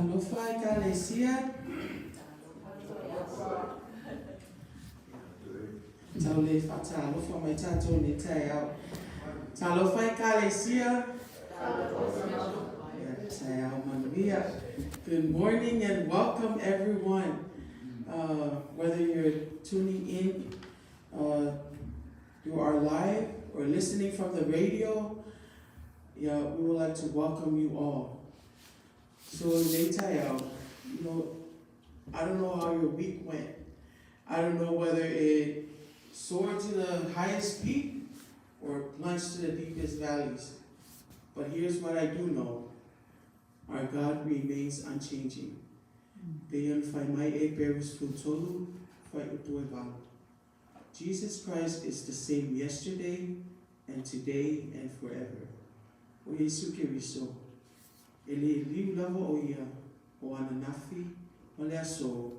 Talofa Ekalesia. Tau le faatalofa mai tatou i lenei taeao. Talofa Ekalesia. Taeao manuia. Good morning and welcome, everyone. Whether you're tuning in through our live or listening from the radio, yeah, we would like to welcome you all. So lenei taeao, I don't know how your week went. I don't know whether it soared to the highest peak or plunged to the deepest valleys. But here's what I do know. Our God remains unchanging. Pei ona fai mai Eperu 13, fuaiupu 8. Jesus Christ is the same yesterday and today and forever. O Iesu Keriso, e le liu lava o ia o ananafi ma le aso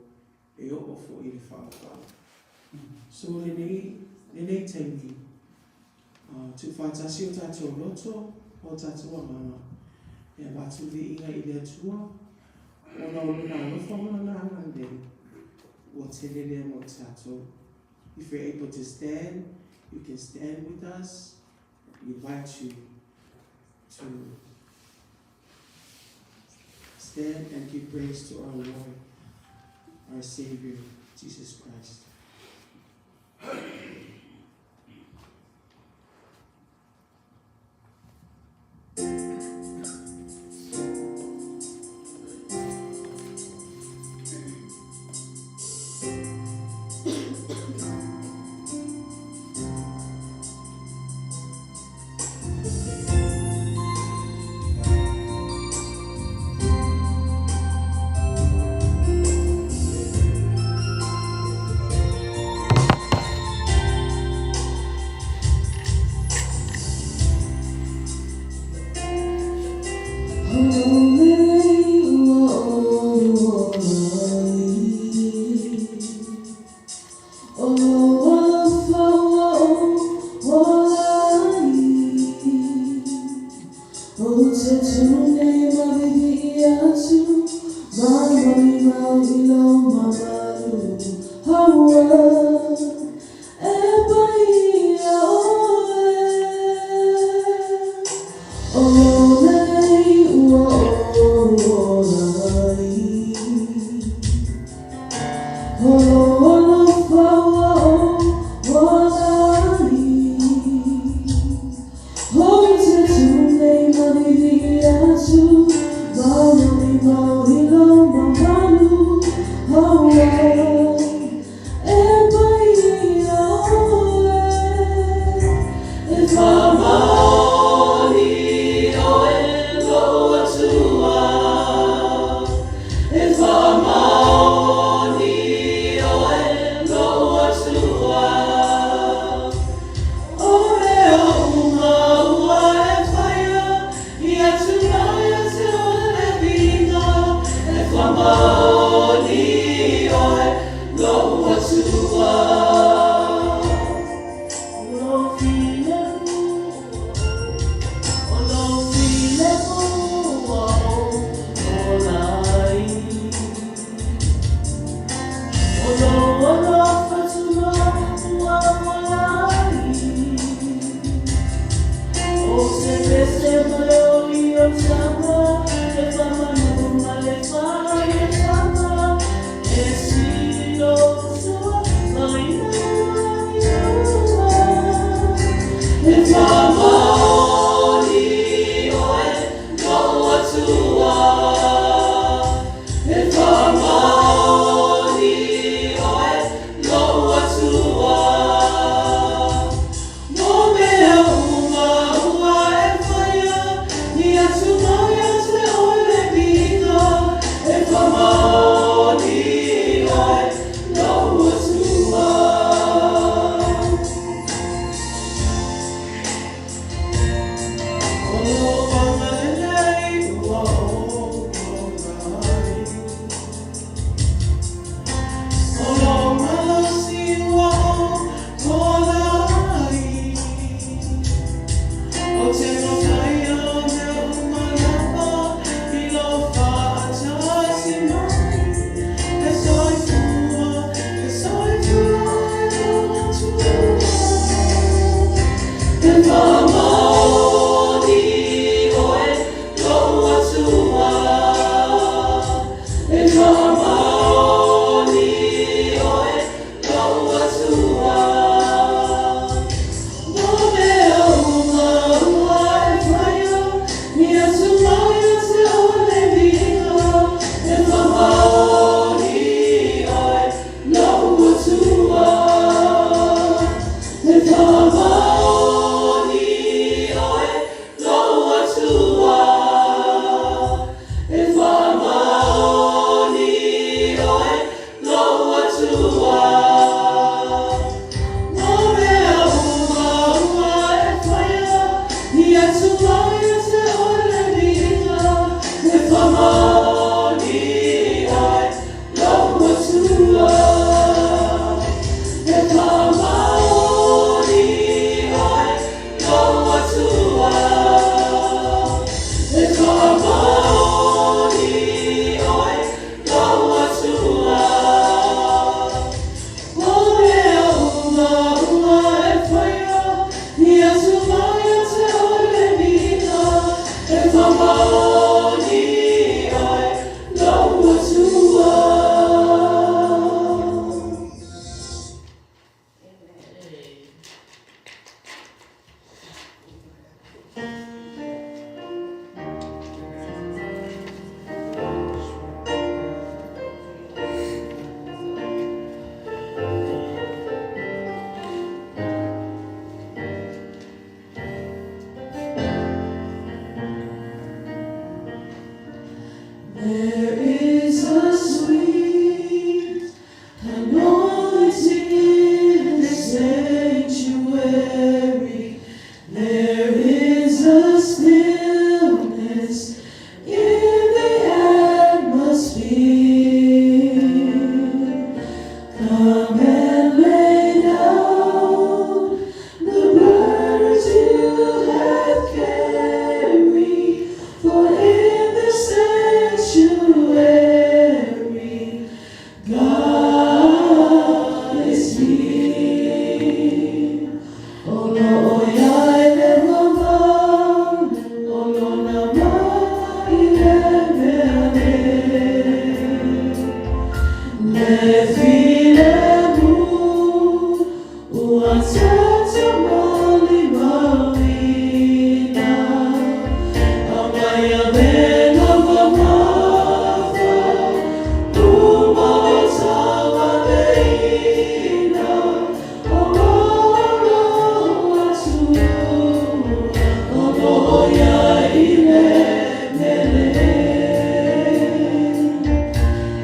e oo foi i le faavavau. So lenei taimi, tuufaatasi o tatou loto ma o tatou agaga e avatu viiga i le Atua ona o lona alofa ma lona agalelei ua tele lea mo tatou. If you're able to stand, you can stand with us. We invite you to stand and give praise to our Lord, our Savior, Jesus Christ.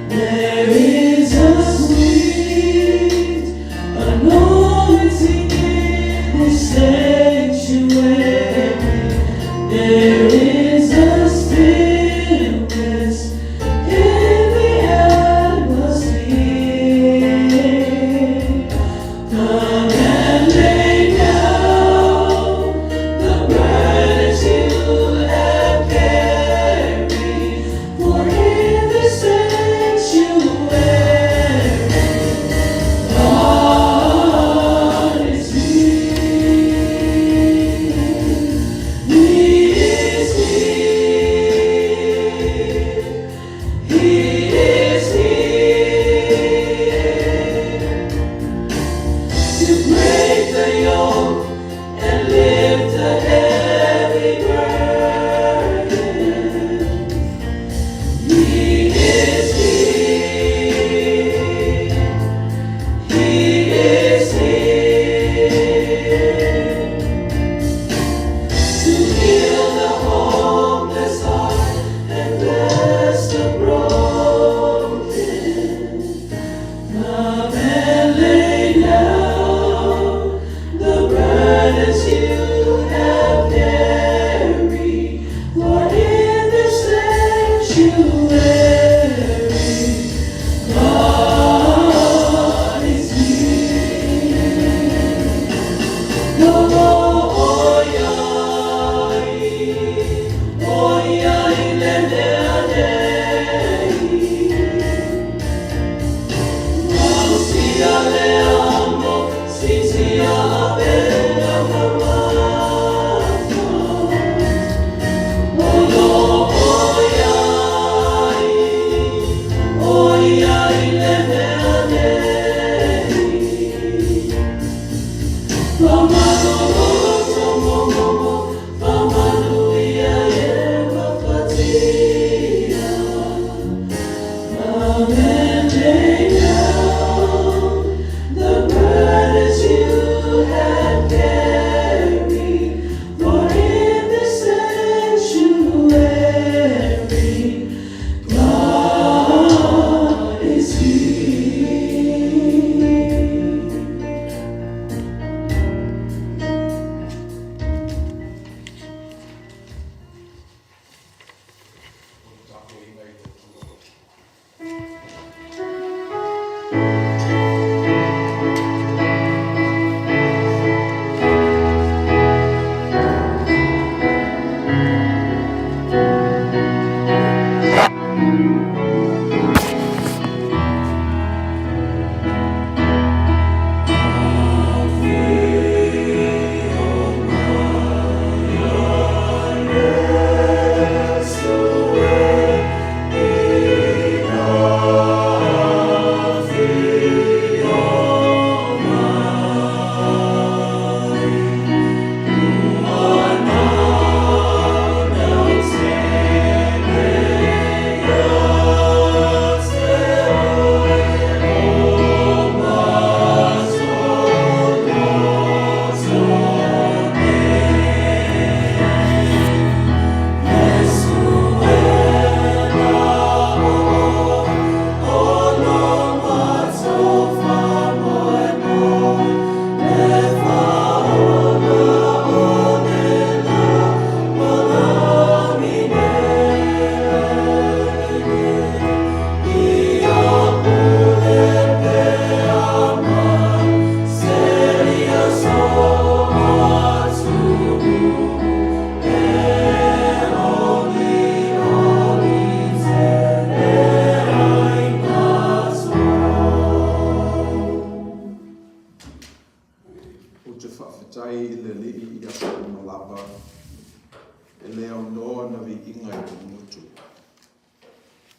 There is a sweet Ou te faafetai i le Alii i aso uma lava, e le aunoa na viiga i lou gutu.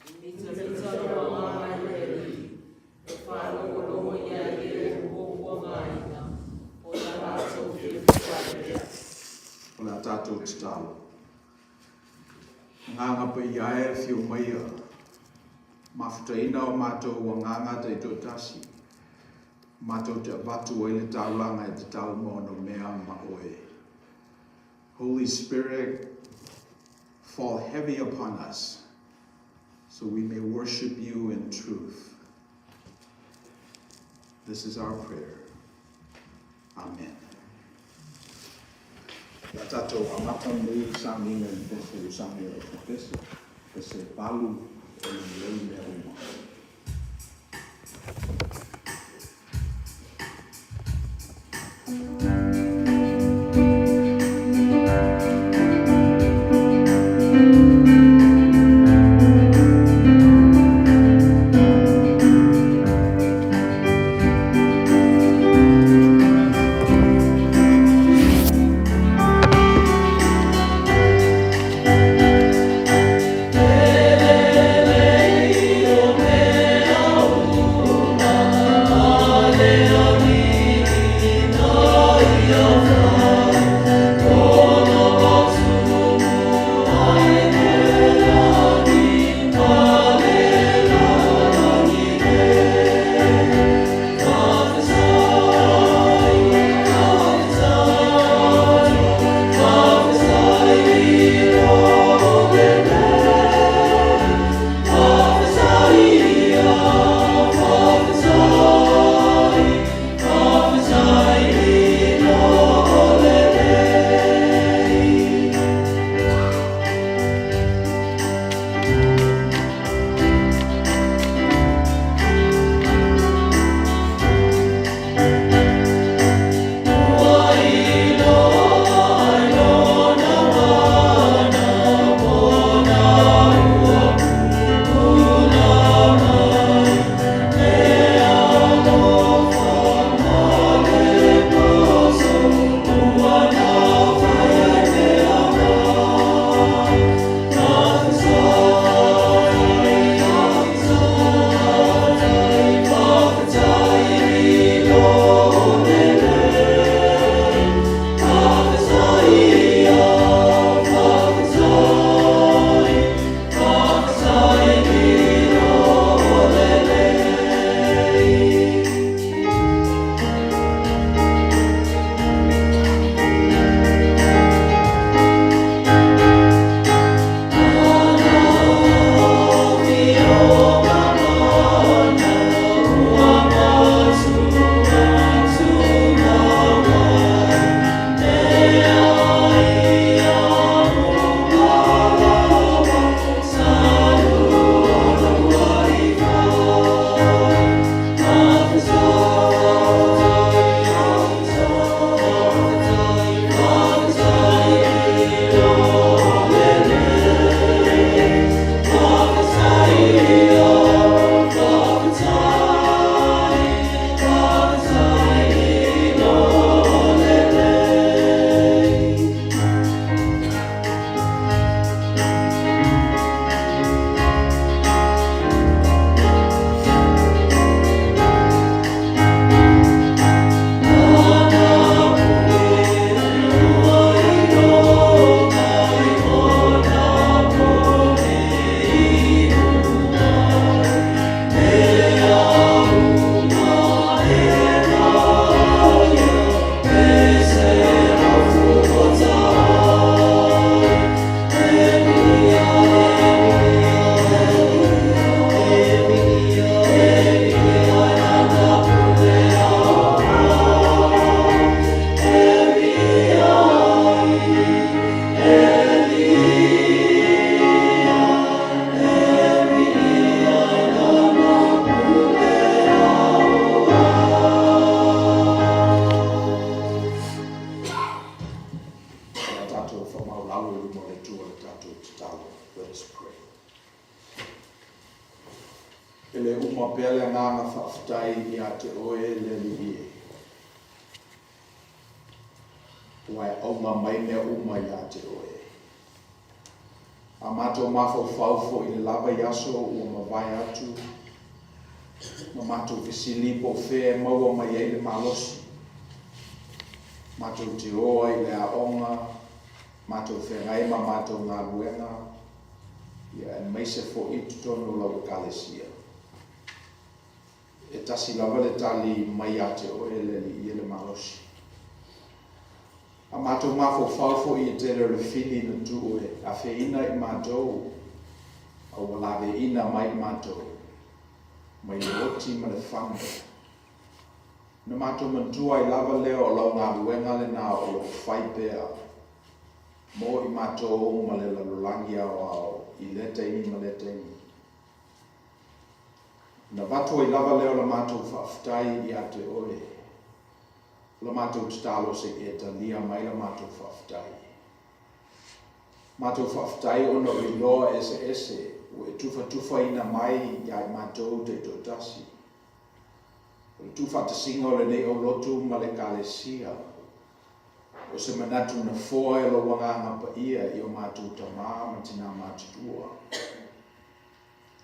E mitamita lou agaga i le Alii, e faalogologo i ai e ua puapuagaina, ona latou fiafia ai lea. O le a tatou tatalo. Agaga Paia e, afio maia, mafutaina o matou agaga taitoatasi, matou te avatu ai le taulaga e tatau ma onomea ma oe. Holy Spirit, fall heavy upon us so we may worship you in truth. This is our prayer. Amen. O le a tatou amata lenei sauniga i le pese o sauni o le pese, pese 8, o le lelei mea uma. E faafetai ia te Oe le Alii e, ua e auga mai mea uma ia te Oe. A matou mafaufau foi i le lava i aso ua mavae atu, ma matou fesili po o fea e maua mai ai le malosi, matou te o ai i le aoga, matou feagai ma matou galuega, ia aemaise foi i totonu o lau Ekalesia. E tasi lava le tali mai ia te oe le Alii e le malosi. A matou mafaufau foi i le tele o le fili na tuu e afeina i matou, a ua laveina mai i matou, mai le oti ma le fago, ona matou manatua ai lava lea o lau galuega lena o lo o fai pea mo i matou ma le lalolagi aoao i lea taimi ma lea taimi. Ona avatu ai lava lea o la matou faafetai ia te oe. O la matou tatalo se i e talia mai la matou faafetai. Matou faafetai ona o iloa eseese ua e tufatufaina mai ia i matou taitoatasi. O le tuufaatasiga o lenei aulotu ma le Ekalesia, o se manatu na foa e lou Agaga Paia i o matou tama ma tina matutua.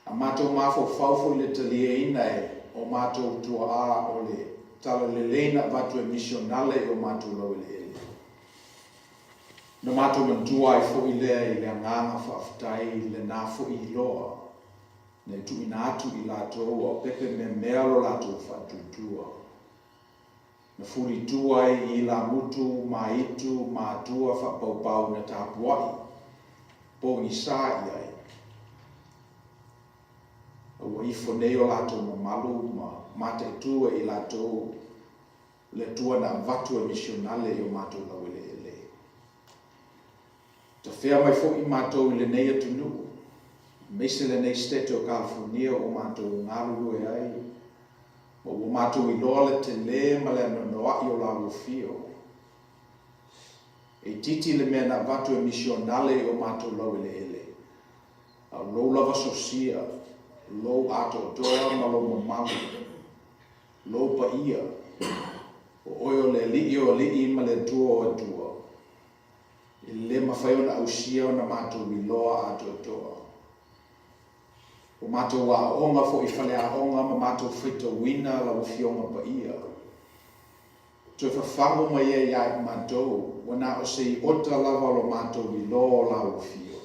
A matou mafaufau foi i le taliaina e o matou tuaa o le talalelei na avatu e misionale i o matou laueleele, na matou manatua ai foi lea i le agaga faafetai lena foi iloa na e tuuina atu i latou a o pepe meamea lo latou faatuatua. Na fulitua ai i ilamutu, maitu, matua faapaupau na tapuai, pogisa i ai. A ua ifo nei o latou mamalu ma mataitu e i latou le Atua na avatu e misionale i o matou laueleele. Tafea mai foi matou i lenei atunuu, aemaise lenei Setete o Kalifornia ua matou galulue ai, ma ua matou iloa le tele ma le anoanoai o lauofio. E itiiti le mea na avatu e misionale i o matou laueleele, a o lou lava sosia, lou atoatoa ma lou mamalu, lou paia, o oe o le Alii o alii ma le Atua o atua. E le mafai ona ausia ona matou iloa atoatoa. Ua matou aooga foi i faleaoga ma matou faitauina lau Afioga Paia. Toe fafagu mai ai ia i matou, ua na o se iota lava lo matou iloa o lau Afio.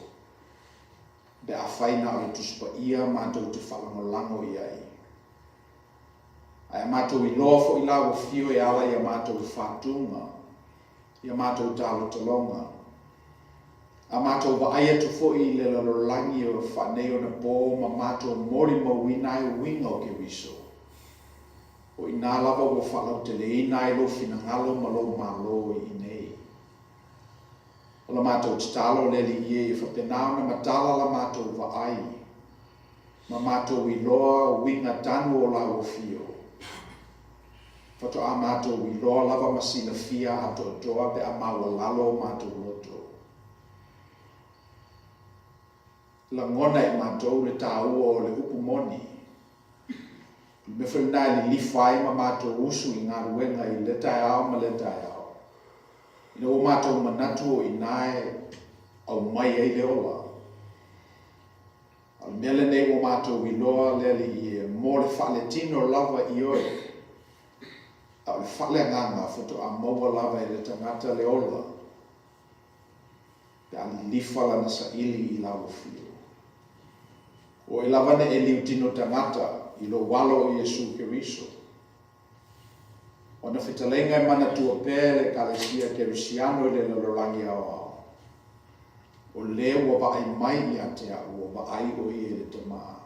Pe afai na o le Tusi Paia matou te faalagolago i ai. Ae a matou iloa foi lau Afio e ala i a matou fatuga, i a matou talotaloga. A matou vaai atu foi i le lalolagi o faaneionapo ma matou molimauina ai uiga o Keriso, o i inā lava ua faalauteleina ai lou finagalo ma lou Malo i inei. O la matou tatalo le Alii e ia faapena ona matala la matou vaai ma matou iloa uiga tanu o lau Afio. Faatoa matou iloa lava ma silafia atoatoa pe a maualalo o matou loto. Lagona e matou le taua o le upu moni. O le mea foi lena e lilifa ai ma matou usu i galuega i lea taeao ma lea taeao, ina ua matou manatu o i ina e aumai ai le ola. A o le mea lenei ua matou iloa le Alii e, mo le faaletino lava ioe, a o le faaleagaga faatoa maua lava e le tagata le ola pe a lilifa lana saili i lau afio. O oe lava na e liutino tagata i lou alo o Iesu Keriso. O ana fetalaiga e manatua pea e le Ekalesia Kerisiano i le lalolagi aoao, O le ua vaai mai ia te au, ua vaai o ia i le Tama.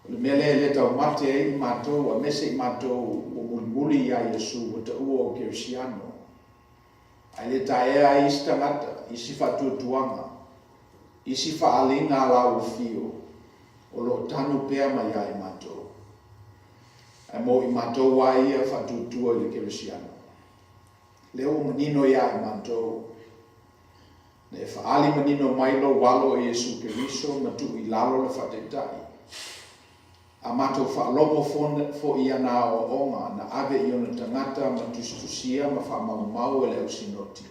O le mea lea e le taumate ai i matou, aemaise i matou ua mulimuli iā Iesu ua taua o Kerisiano. Ae le taea ai isi tagata, isi faatuatuaga, isi faaaliga a lauofio, o lo o tanu pea mai ia i matou. Ae mo i matou lava ia faatuatua i le Kerisiano. Lea ua manino ia i matou, na e faaali manino mai lou Alo o Iesu Keriso ma tuu i lalo le faataitai. A matou faalogo foi i ana aoaoga na ave i ona tagata ma tusitusia ma faamaumau e le au sinoti,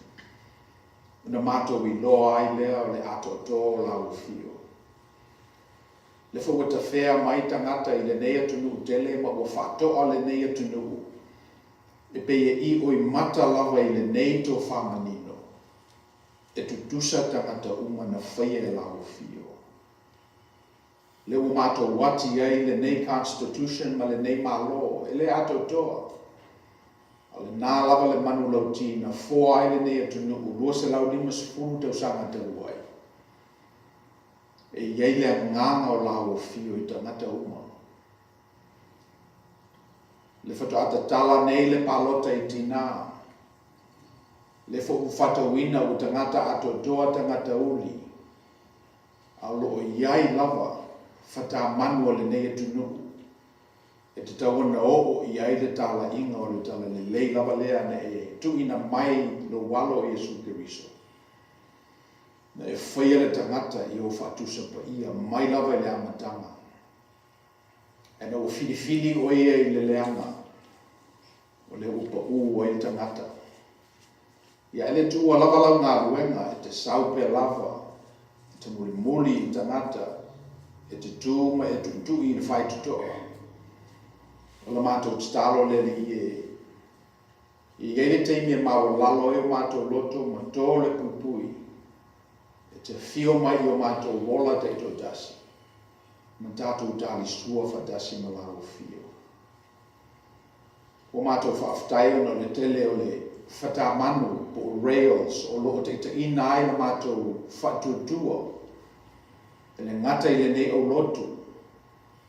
ona matou iloa ai lea o le atoatoa o lau afio. Le foi ua tafea mai tagata i lenei atunuu tele ma ua faatoa lenei atunuu e pei e ioimata lava i lenei tofa manino, e tutusa tagata uma na faia e lau afio. Lea ua matou ati ai lenei Constitution ma lenei Malo, e le atoatoa. A o lena lava le manulauti na foa ai lenei atunuu 250 tausaga talu ai. E i ai le agaga o lau afio i tagata uma. Le faatoa tatala nei le palota i tinā. Lea foi ua faatauina ua tagata atoatoa tagata uli. A o lo o i ai lava fatamanu a lenei atunuu e tatau ona oo i ai le talaiga o le talalelei lava lea na e tuuina mai lou Alo o Iesu Keriso, na e faia le tagata i ou faatusa paia mai lava i le amataga. Ae na ua filifili oe ia i le leaga, o lea ua pau ai le tagata. Ia e le tuua lava lau galuega, e te sau pea lava, e te mulimuli i tagata, e te tu ma e tuitui i le faitotoa. O la matou tatalo le Alii e, e i ai le taimi e maualalo ai o matou loto ma to le puipui, e te afio mai i o matou ola taitoatasi, ma tatou talisua faatasi ma lau afio. Ua matou faafetai ona o le tele o le fatamanu po o rails o lo o taitaiina ai la matou faatuatua e le gata i lenei aulotu,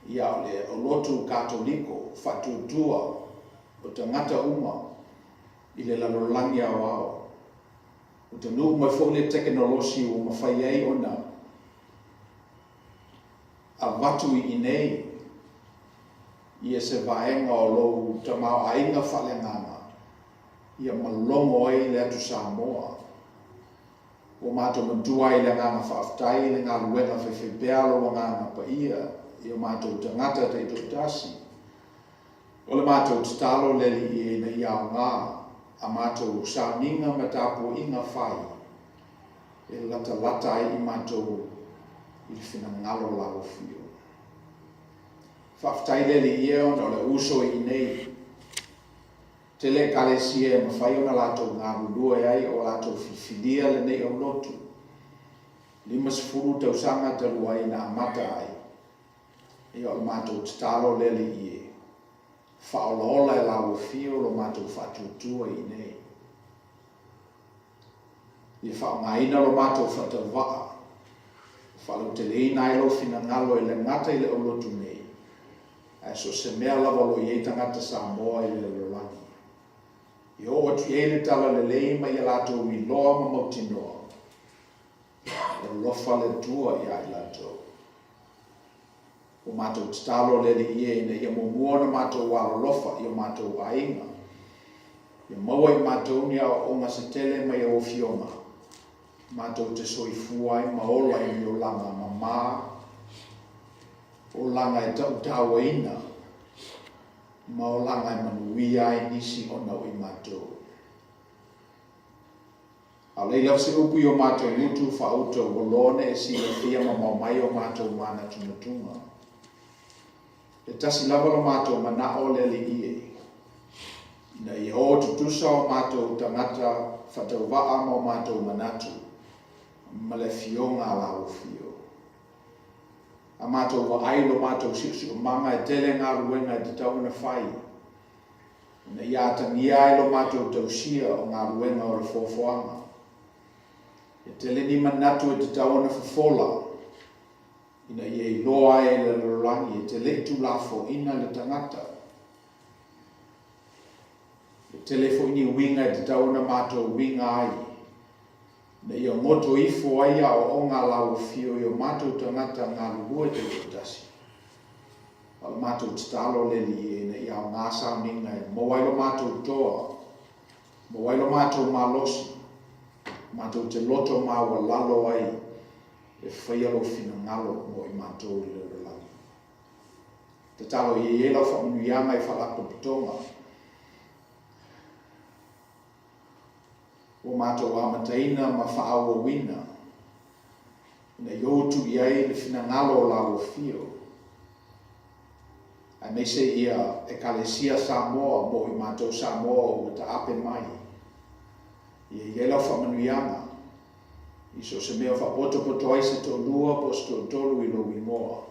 ia o le aulotu Katoliko faatuatua o tagata uma i le lalolagi aoao. Ua taunuu mai foi le tekenolosi ua mafai ai ona avatu i inei ia se vaega o lou tamaoaiga faaleagaga ia ma logo ai le atu Samoa. Ua matou matua ai i le agaga faafetai i le galuega faifaipea a lou Agaga Paia i o matou tagata taitoatasi. O le matou tatalo le Alii ina ia aoga a matou sauniga ma tapuaiga fai e latalata ai i matou i le finagalo o lau Afio. Faafetai le Alii e ona o le uso i inei. Tele Ekalesia e mafai ona latou galulue ai o latou filifilia lenei aulotu. 50 tausaga talu ai na amata ai. Ia o le matou tatalo le Alii e, faaolaola e lau Afio lo matou faatuatua i inei. Ia faaaogaina lo matou faatauvaa e faalauteleina ai lou finagalo e le gata i le aulotu nei, ae so o se mea lava o lo o i ai tagata Samoa i le lalolagi. Ia oo atu i ai le talalelei ma ia latou iloa ma mautinoa, e alofa le Atua ia i latou. Ua matou tatalo le Alii e ina ia muamua ona matou alolofa i o matou aiga. Ia maua i matou ni aoaoga se tele mai au Afioga, matou te soifua ai ma ola i ni olaga mama, olaga e tautauaina, ma olaga e manuia ai nisi ona o i matou. A o leai lava se upu i o matou gutu faauta ua loa ona e silafia mamao mai o matou manatunatuga. E tasi lava lo matou manao le Alii e, ina ia o tutusa o matou tagata faatauvaa ma o matou manatu ma le Afioga a lau Afio. A matou vaai lo matou siosiomaga e tele galuega e tatau ona fai, ina ia atagia ai lo matou tausia o galuega o le foafoaga. E tele ni manatu e tatau ona fofola ina ia iloa ai e le lalolagi e te le i tulafoina le tagata. E tele foi ni uiga e tatau ona matou uiga ai ina ia goto ifo ai aoaoga a lau Afio i o matou tagata galulue taitoatasi. A o le matou tatalo le Alii ina ia aoga sauniga e maua ai lo matou toa, maua ai lo matou malosi, matou te loto maualalo ai e faia lou finagalo mo i matou i le lalolagi. Tatalo ia i ai lau faamanuiaga i Faalapotopotoga ua matou amataina ma faaauauina ina ia utu i ai le finagalo o lau afio, aemaise ia Ekalesia Samoa mo i matou Samoa ua taape mai. Ia i ai lau faamanuiaga i so o se mea o faapotopoto ai se toalua po o se toatolu i lou igoa.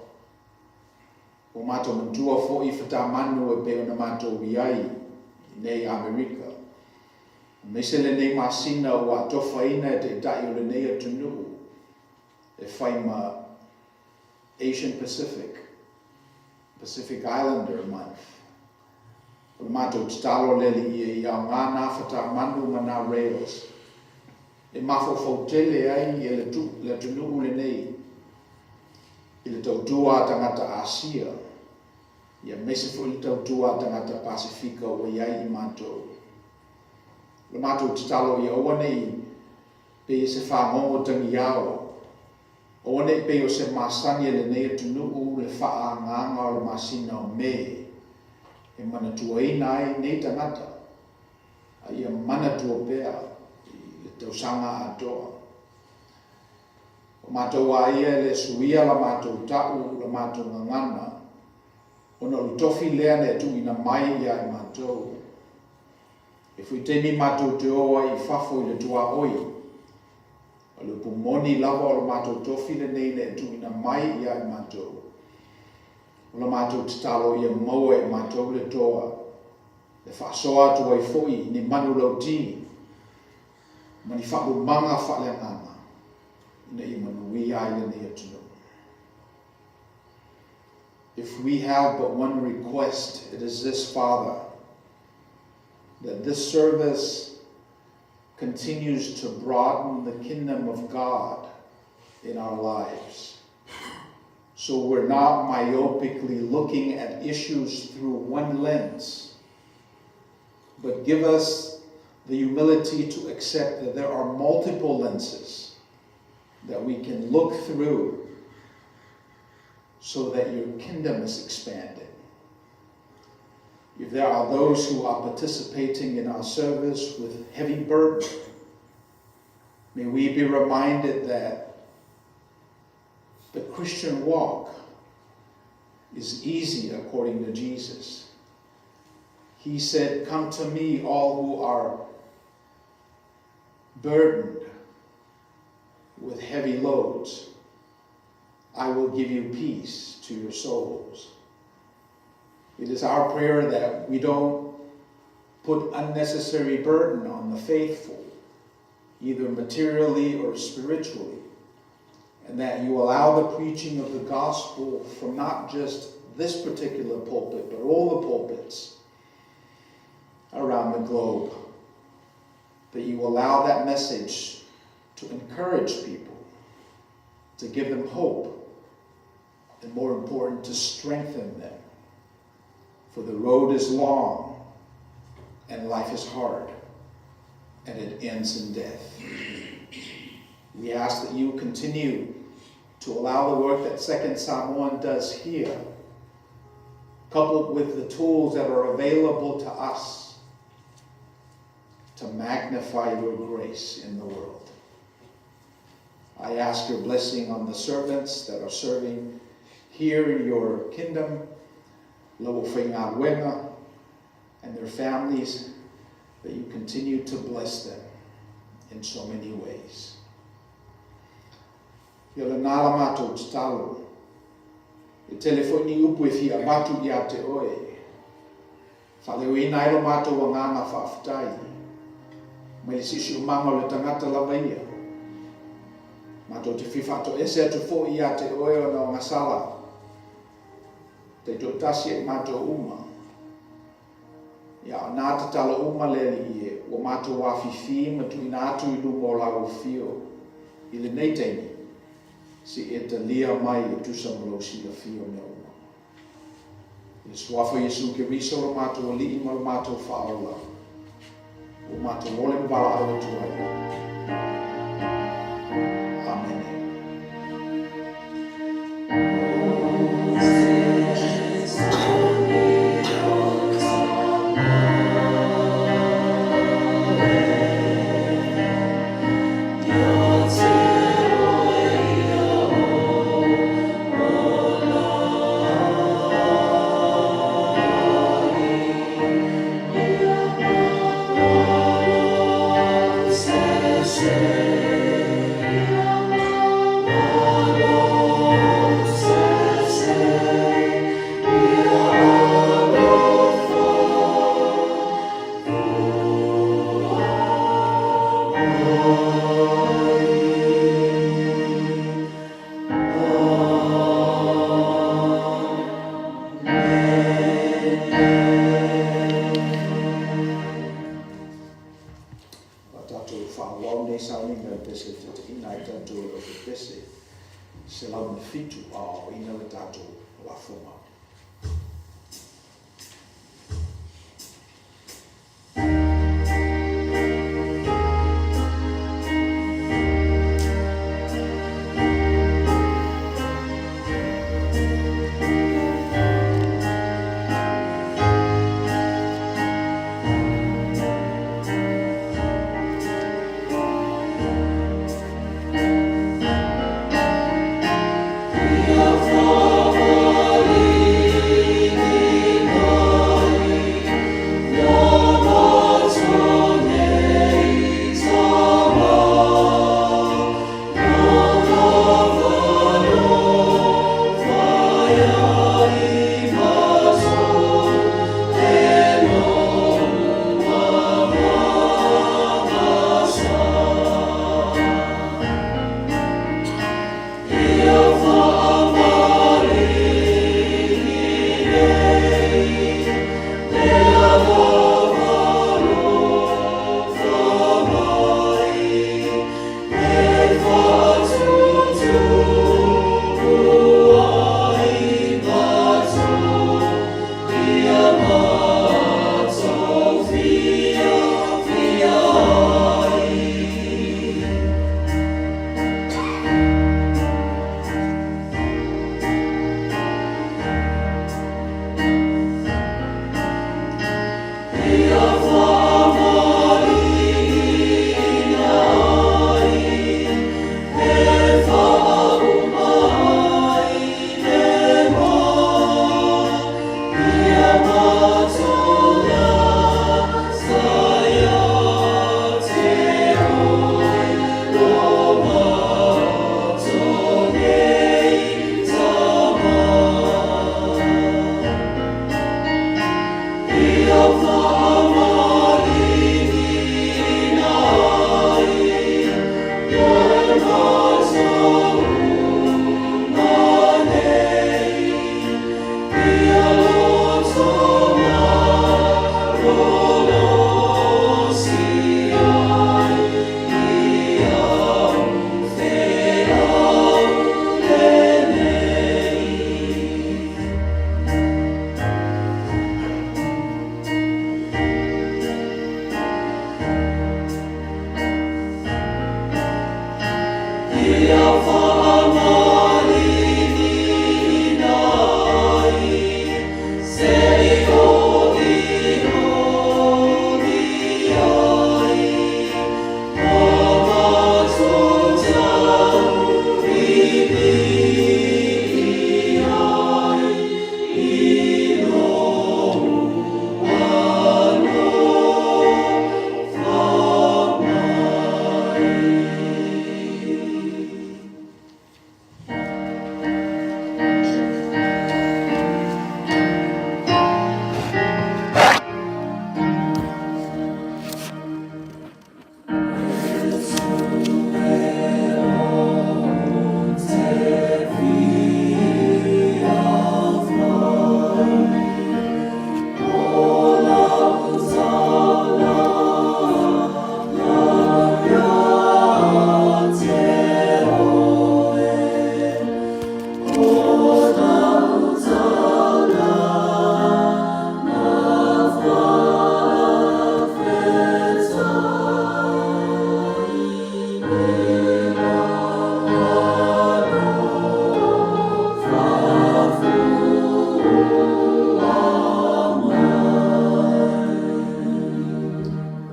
Ua matou manatua foi i fatamanu e pei ona matou i ai i nei Amerika, aemaise lenei masina ua atofaina e Taitai o lenei atunuu e fai ma Asian Pacific, Pacific Islander Month. O le matou tatalo le Alii e i aoga nā fatamanu ma nā rails e mafaufau tele ai le atunuu lenei i le tautua a tagata Asia, ia aemaise foi le tautua a tagata Pasefika ua i ai i matou. O le matou tatalo ia aua ne i pei e se fagogo tagiao, aua ne i pei o se masani a lenei atunuu le faaagaaga o le masina o Me e manatuaina ai nei tagata, a ia manatua pea i le tausaga atoa. O matou a ia e le suia la matou ta'u la matou gagana, ona o le tofi lea na e tuuina mai ia i matou. E fui taimi matou te o ai i fafo i le tuaoi, o le upu moni lava o le matou tofi lenei na e tuuina mai ia i matou. O la matou tatalo ia maua e matou le toa e faasoa atu ai foi i ni manulauti ma ni faalumaga faaleagaga ina ia manuia ai lenei atunuu. If we have but one request, it is this, Father, that this service continues to broaden the kingdom of God in our lives. So we're not myopically looking at issues through one lens, but give us the humility to accept that there are multiple lenses that we can look through so that your kingdom is expanded. If there are those who are participating in our service with heavy burden, may we be reminded that the Christian walk is easy according to Jesus. He said, Come to me, all who are burdened with heavy loads. I will give you peace to your souls. It is our prayer that we don't put unnecessary burden on the faithful, either materially or spiritually, and that you allow the preaching of the gospel from not just this particular pulpit, but all the pulpits around the globe, that you allow that message to encourage people, to give them hope, and more important, to strengthen them. For the road is long and life is hard, and it ends in death. We ask that you continue to allow the work that Second Samoan does here, coupled with the tools that are available to us, to magnify your grace in the world. I ask your blessing on the servants that are serving here in your kingdom, le aufaigaluega, and their families, that you continue to bless them in so many ways. Ia lena la matou tatalo, e tele foi ni upu e fia avatu ia te oe, faaleoina ai lo matou agaga faafetai, mai le siosiomaga o le tagata lava ia. Matou te fia faatoese atu foi ia te oe ona o gasala, taitoatasi e matou uma. Ia, o nā tatalo uma le Alii e, ua matou afifi ma tuuina atu i luma o lau afio i lenei taimi, se i e talia mai e tusa ma lou silafia o mea uma. I le Suafa o Iesu Keriso lo matou Alii ma lo matou Faaola, ua matou ole ma valaau atu ai. Amene. 107 aoaoina le tatou lafoga.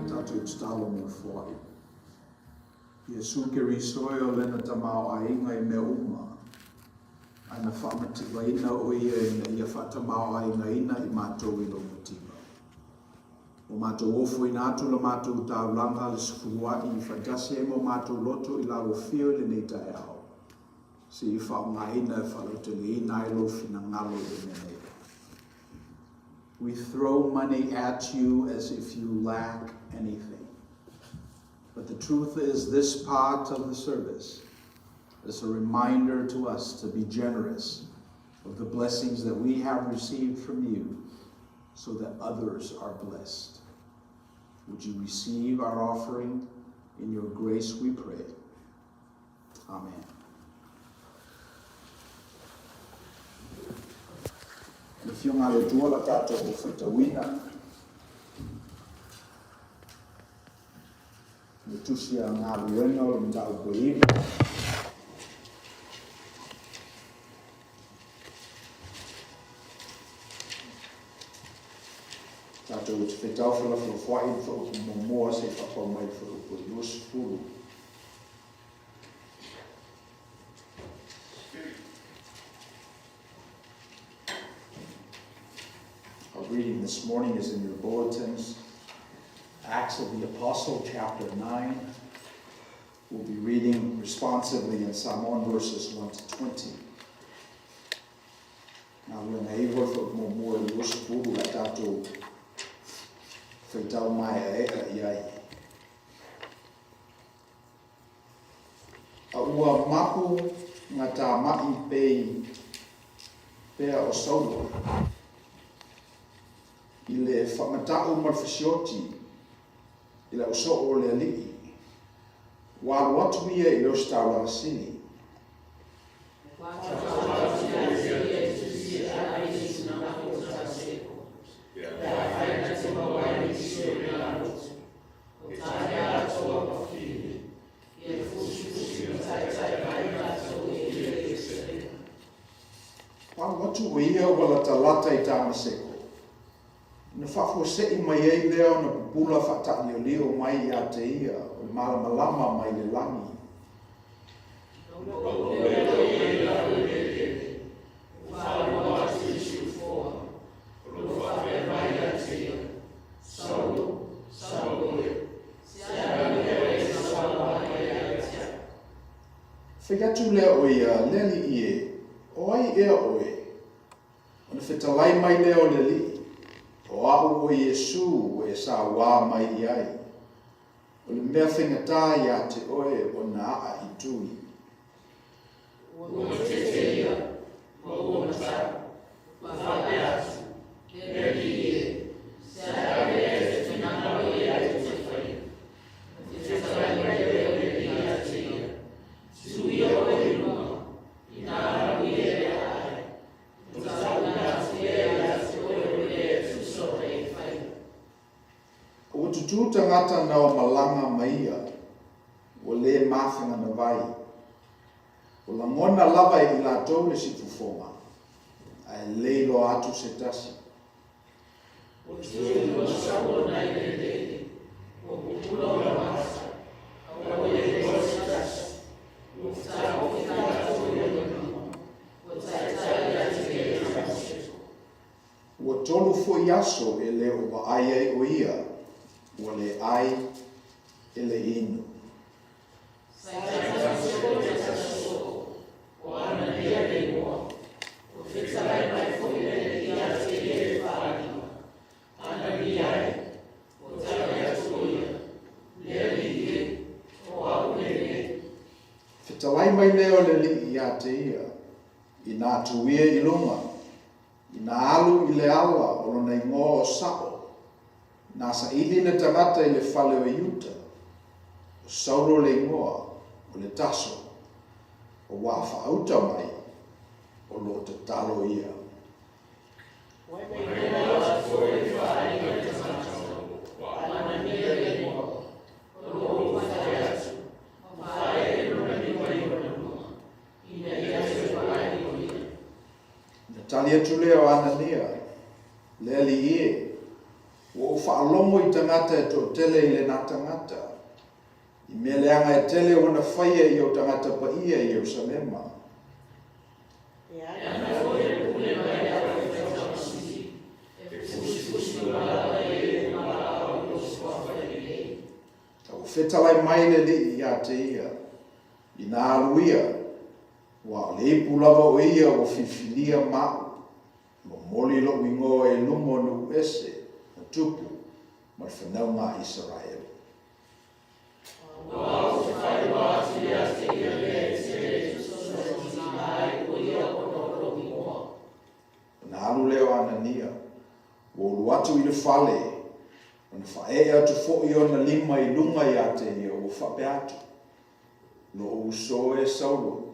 Tatou tatalo mo le foai. Iesu Keriso e o lena tamaoaiga i mea uma, ae na faamativaina o ia ina ia faatamaoaigaina i matou i lou mativa. Ua matou ofoina atu la matou taulaga le sefulua'i i faatasi ai ma o matou loto i lalo afio i lenei taeao, se i faaaogaina e faalauteleina ai lou finagalo i le mea nei. We throw money at you as if you lack anything. But the truth is, this part of the service is a reminder to us to be generous of the blessings that we have received from you so that others are blessed. Would you receive our offering? In your grace we pray. Amen. Le Afioga a le Atua la tatou faitauina. Le tusi a galuega o le mataupu e 9. Tatou te fetau felafolafoai i le fuaiupu muamua seia faapau mai i le fuaiupu e 20. Our reading this morning is in your bulletins. Acts of the Apostle, chapter 9. We'll be reading responsively in Samoan verses 1 to 20. Galuega 9 le fuaiupu muamua i le 20 la tatou faitau maeaea i ai. A ua mapu gatāmaʻi pei pea o Saulo i le faamataʻu ma le fesioti i le ausoo o le alii, ua alu atu ia i le ositaulaga sili. Ua alu atu o ia ua latalata i Tamaseko, ona faafuasei mai ai lea ona pupula faataaliolio mai ia te ia o le malamalama mai le lagi. Fai atu lea o ia, Le Alii e, o ai ea oe? Ona fetalai mai lea o le Alii, O au o Iesū ua e sauā mai i ai. O le mea faigata iā te oe ona aʻa i tui. Ua matete ia, ma ua matau, ma faapea atu, Le Alii e, se a mea e te finagalo i ai ou te faia? Na fetalai mai lea o le Alii ia te ia, Tuia oe i luga, ina alu ia e aʻa ai, ona tauina atu lea ia te oe o mea e tusa ona e faia. Ua tutū tagata nao malaga ma ia, ua lē mafeganavai. Ua lagona lava e i latou le sifufoga, ae le iloa atu se tasi. Ua tū ma sau ona i le eleele, ua pupula ona mata, a ua le iloa se tasi. Ua fetaofi latou i ona lima, ua taitai ia te ia i Tamaseko. Ua tolu foi aso e le o vaai ai o ia, ua le ai e le inu. Fetalai mai lea o le Alii ia te ia, Inā tuia i luga, Ina alu i le ala o lona igoa o Saʻo, na saili le tagata i le fale o Iuta, o Saulo le igoa, o le Taso, o wā whaauta mai, o lo tatalo ia. Ona tali atu lea o Anania, Le Alii e, ua ou faalogo i tagata e toatele i lena tagata, i mea leaga e tele ona faia i ou tagata paia i Ierusalema. A ua fetalai mai le Alii ia te ia, Inā alu ia, Ua o le ipu lava o ia ua filifilia maʻu, momoli loʻu igoa i luma o nuu ese ma tupu ma le fanauga a Isaraelu. Ua ou te faailoa atu ia te ia mea e tele e tusa ona tiga ai o ia ona o lou igoa. Ona alu lea o Anania, ua ulu atu i le fale, ona faaee atu foi ona lima i luga ia te ia, ua faapea atu, Loʻu uso e Saulo,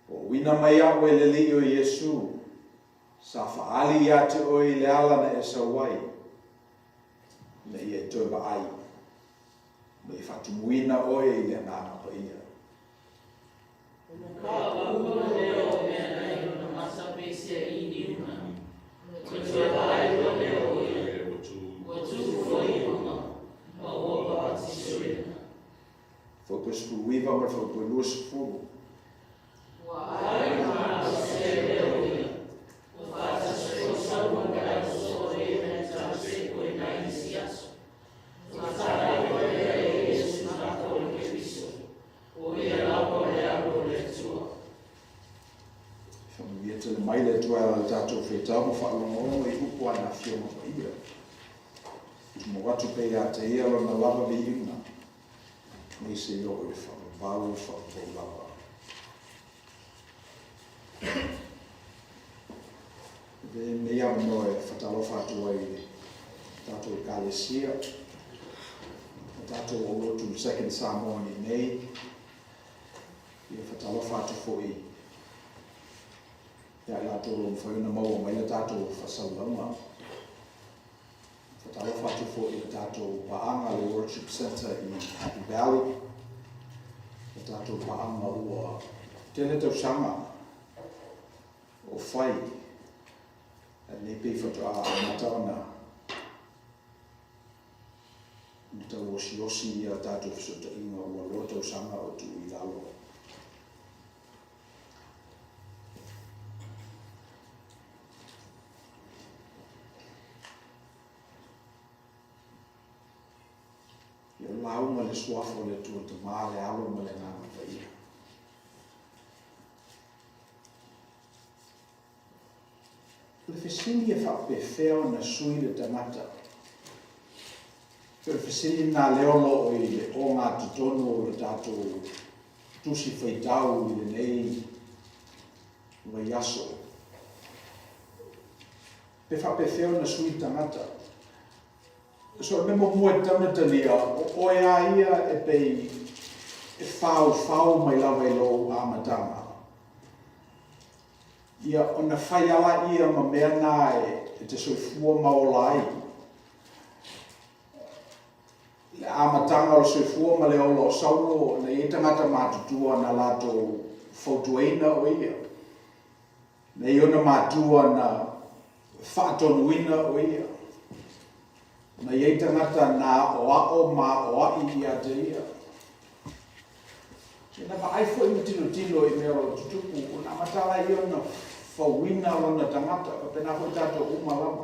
ua uina mai aʻu e le Alii o Iesū, Sa faaali ia te oe i le ala na e sau ai, ina ia e toe vaai, ma ia faatumuina oe i le Agaga Paia. Ona pauu loa lea o mea na i lona mata pesia i liuna, ona toe vaai loa lea o ia, ua tu foi i luga, ma ua papatisoina. Fuaipue 19 ma le fuaipue 20. Ua ai ma se lea o ia, ua faatasi foi Saulo ma le ausoa o e na i Tamaseko i nai isi aso. Ona faatala loa lea e Iesu tagata o le Keriso, o ia lava o le Alo o le Atua. Faamanuia tele mai le Atua e ala i le tatou faitau ma faalogologo i upu a Ana Afioga Paia. Tumau atu pea ia te Ia Lona lava viiga, mai seia oo i le faavavau faavavau lava. Avea lenei avanoa e fatalofa atu ai i le tatou Ekalesia, le tatou aulotu Second Samoan i inei. Ia fatalofa atu foi ia i latou o lo o mafai ona maua mai le tatou faasalalauga. Faatalofa atu foi i le tatou paaga le Worship Centre i Happy Valley, le tatou paaga ua tele tausaga o fai, ae lenei pei faatoa amata ona tau osiosi ia tatou fesootaiga ua loa tausaga o tuu i lalo. Ia lauga le Suafa o le Atua Tama, le Alo ma le Agaga Paia. O le fesili e faapefea ona sui le tagata? Pei o le fesili lena lea o lo o i le ogatotonu o le tatou tusi faitau i lenei vaiaso. Pe faapefea ona sui le tagata? So o le mea muamua e tatau ona talia, o oe a ia e pei e faufau mai lava i lou amataga. Ia ona fai a lea ma mea na e te soifua ma ola ai. Le amataga o le soifua ma le ola o Saulo, na i ai tagata matutua na latou fautuaina o ia. Na i ai ona matua na faatonuina o ia. Na i ai tagata na aoao ma aoai ia te ia. Na vaai foi ma tilotilo i mea o lo o tutupu, ona amata lea ona fauina lona tagata, faapena foi tatou uma lava.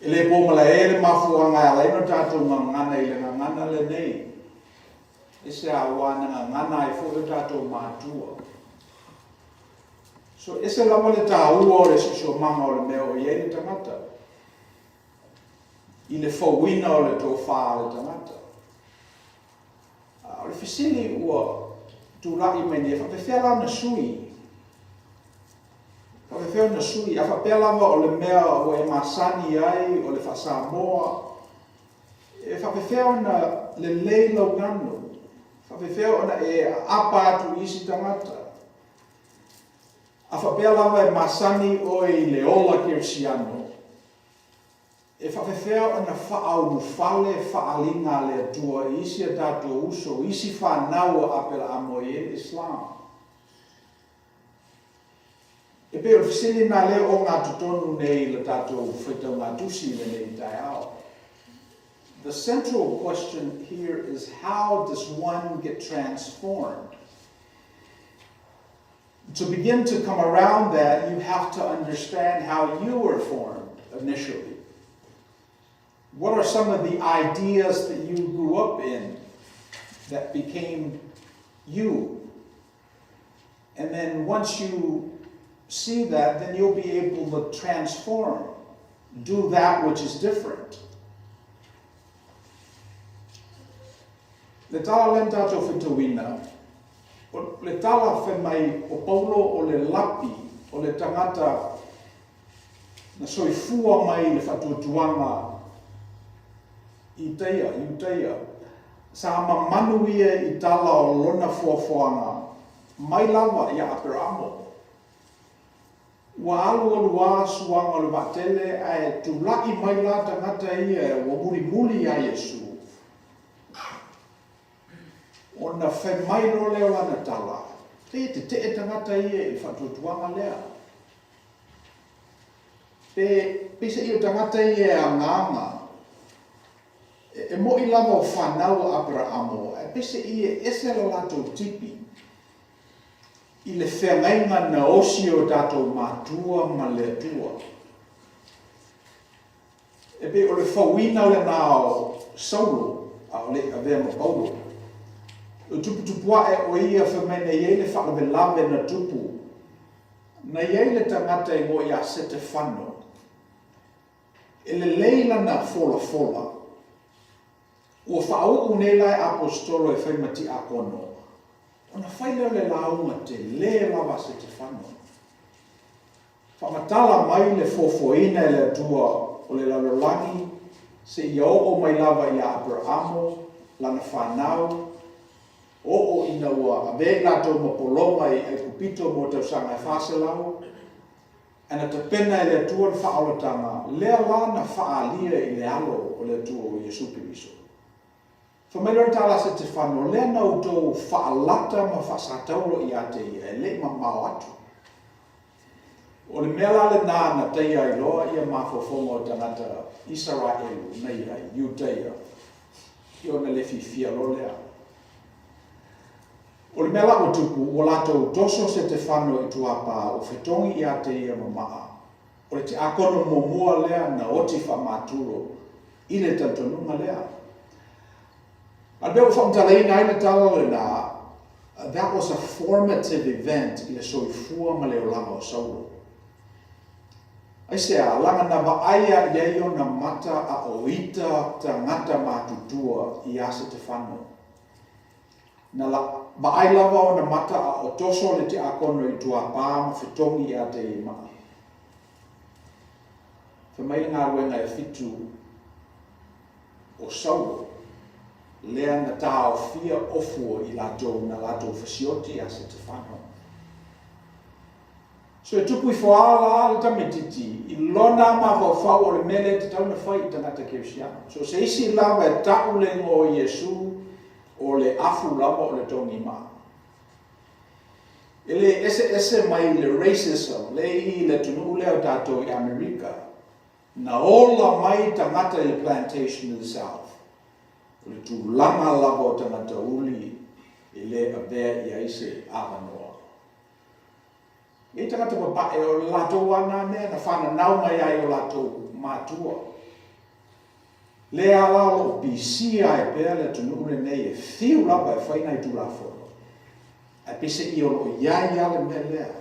E le po malae le mafuaaga e ala ai ona tatou gagana i le gagana lenei. E se aua na gagana ai foi o tatou matua. So, ese lava le taua o le siosiomaga o le mea o i ai le tagata i le fauina o le tofa a le tagata. A o le fesili ua tulai mai nei, e faapefea la ona sui? Faapefea ona sui? A faapea lava o le mea ua e masani ai, o le faa-Samoa, e faapefea ona lelei lau ganu? Faapefea ona e aapa atu i isi tagata? A faapea lava e masani oe i le ola kerisiano, e faapefea ona faaulufale faaaliga a le Atua i isi a tatou uso, i isi fanau a Aperaamo e i ai le Islam? E pei o le fesili lena lea e ogatotonu nei i le tatou faitauga tusi i lenei taeao. The central question here is, how does one get transformed? To begin to come around that, you have to understand how you were formed initially. What are some of the ideas that you grew up in that became you? And then once you see that, then you'll be able to transform, do that which is different. Le tala lea na tatou faitauina, o le tala fai mai o Paulo o le lapi o le tagata na soifua mai i le faatuatuaga i Itaia, Iutaia. Sa mamanu ia i tala o lona foafoaga mai lava ia Aperamo. Ua alualu lava suaga o le vaatele ae tula'i mai la tagata ia ua mulimuli iā Iesu, ona fai mai loa lea o lana tala, Pei e tete'e tagata ia i le faatuatuaga lea. Pe peiseai o tagata ia e agaga, e mo'i lava o fanau a Aperaamo, ae peiseai e ese le latou tipi i le feagaiga na osi e o tatou matua ma le Atua. E pei o le fauina lena o Saulo, a o le i avea ma Paulo. O le tuputupuaʻe o ia fai mai na i ai le faalavelave na tupu, na i ai le tagata e igoa ia Setefano, e lelei lana folafola. Ua faauu nei la e Aposetolo e fai ma tiakono, ona fai lea o le lauga tele lava a Setefano. Faamatala mai le foafoaina e le Atua o le lalolagi seia oo mai lava ia Aperaamo, lana fanau, oo ina ua avea i latou ma pologa i Aikupito mo tausaga e 400, ae na tapena e le Atua le faaolataga, lea la na faaalia i le Alo o le Atua o Iesu Keriso. Fai mai loa le tala a Setefano, Lea na outou faalata ma faasataulo ia te ia, e le i mamao atu. O le mea la lena na taia ai loa ia mafaufauga o tagata Isaraelu na i ai, Iutaia, ia ona le fiafia loa lea. O le mea la ua tupu, ua latou toso Setefano i tuapā, ua fetogi ia te ia ma maa. O le tiakono muamua lea na oti faamatulo i le talitonuga lea. A o le mea ua faamatalaina ai le tala lena, that was a formative event i le soifua ma le olaga o Saulo. Aisea? Leaga na vaaia i ai ona mata a o ita tagata matutua iā Setefano. Na vaai lava ona mata a o toso le tiakono i tuapā ma fetogi ia te ia maa. Fai mai le galuega e fitu o Saulo, lea na taofia ofu o i latou na latou fasioti ia Setefano. So e tupu ifo a la le tamaititi i lona mafaufau o le mea lea e tatau ona fai i tagata kerisiano. So se isi lava e ta'u le igoa o Iesu o le afu lava o le togi maa. E le eseese mai le racism lea i le atunuu lea o tatou i Amerika. Na ola mai tagata i le plantation i le South. O le tulaga lava o tagata uli e le avea i ai se avanoa. E i ai tagata papae o le latou lava na mea na fananau mai ai i o latou matua. Lea la o lo o pisia ai pea le atunuu lenei e fiu lava e fai nai Tulafono, ae peiseai o lo o i ai lava le mea lea.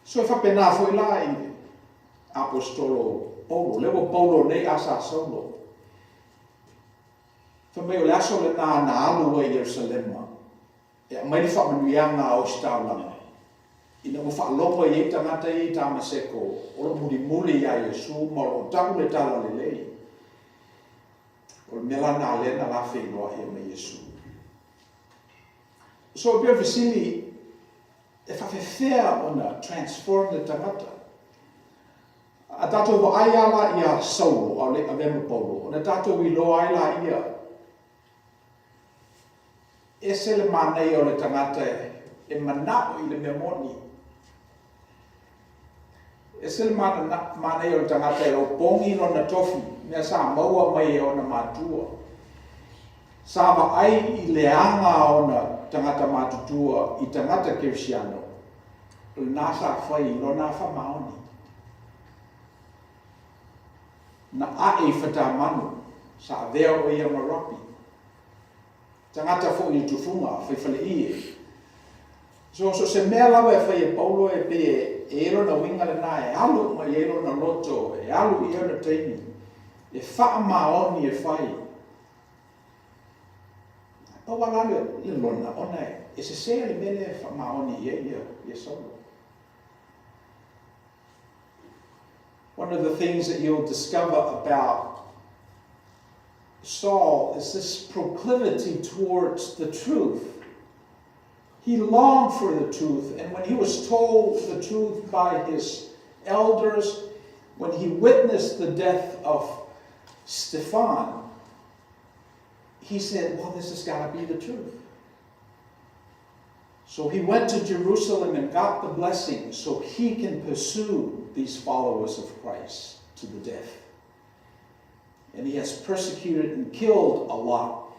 So e faapena foi la i le Aposetolo Paulo, lea ua Paulo nei ae sa Saulo. Fai mai o le aso lena na alu ai i Ierusalema E aumai le faamanuiaga a Ositaulaga ina ua faalogo i ai tagata ia i Tamaseko o lo o mulimuli iā Iesu ma o lo o tau le talalelei. O le mea la lena lea na la feiloai ai ma Iesu. So e pei o le fesili, e faafefea ona transform le tagata? A tatou vaai lava la iā Saulo a o le i avea ma Paulo, ona tatou iloa ai laia Ese le manaia o le tagata e manao i le mea moni. Ese le manaia o le tagata e opogi lona tofi, mea sa maua mai e ona matua. Sa vaai i le aga a ona tagata matutua i tagata kerisiano, o lena sa fai i lona faamaoni. Na ae i Fatamanu, sa avea o ia ma Rapi. Tagata foi i le tufuga, fai faleie. So, so se mea lava e fai e Paulo e pei e i ai lona uiga lena e alu uma i ai lona loto, e alu i ai ona taimi, e faamaoni e fai. Pau lava la le lona, ona e sese le mea lea e faamaoni i ai ia Saulo. One of the things that you'll discover about Saul is this proclivity towards the truth. He longed for the truth, and when he was told the truth by his elders, when he witnessed the death of Stephan, he said, Well, this has got to be the truth. So he went to Jerusalem and got the blessing so he can pursue these followers of Christ to the death. And he has persecuted and killed a lot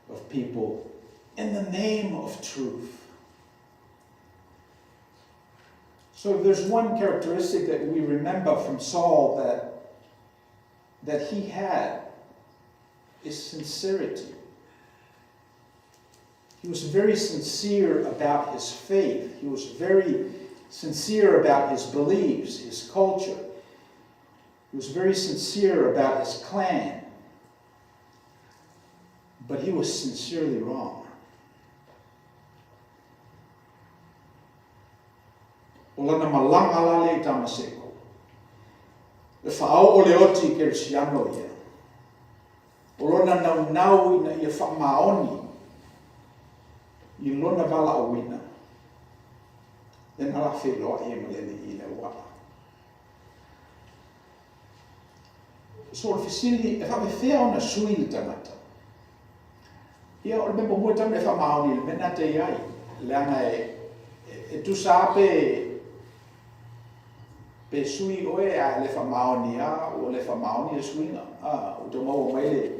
of people in the name of truth. So if there's one characteristic that we remember from Saul that, that he had, is sincerity. He was very sincere about his faith. He was very sincere about his beliefs, his culture. He was very sincere about his clan. But he was sincerely wrong. O lana malaga la lea i Tamaseko. Le faaoo o le oti i Kerisiano ia. O lona naunau ina ia faamaoni i lona valaauina, lena la feiloai e ma le Alii i le auala. So o le fesili, e faapefea ona sui le tagata? Ia, o le mea muamua e tatau ona e faamaoni i le mea na te i ai, leaga e, e tusa lava pe, pe sui oe ae le faamaoni lava, ua le faamaoni le suiga. A, ua tau maua mai le,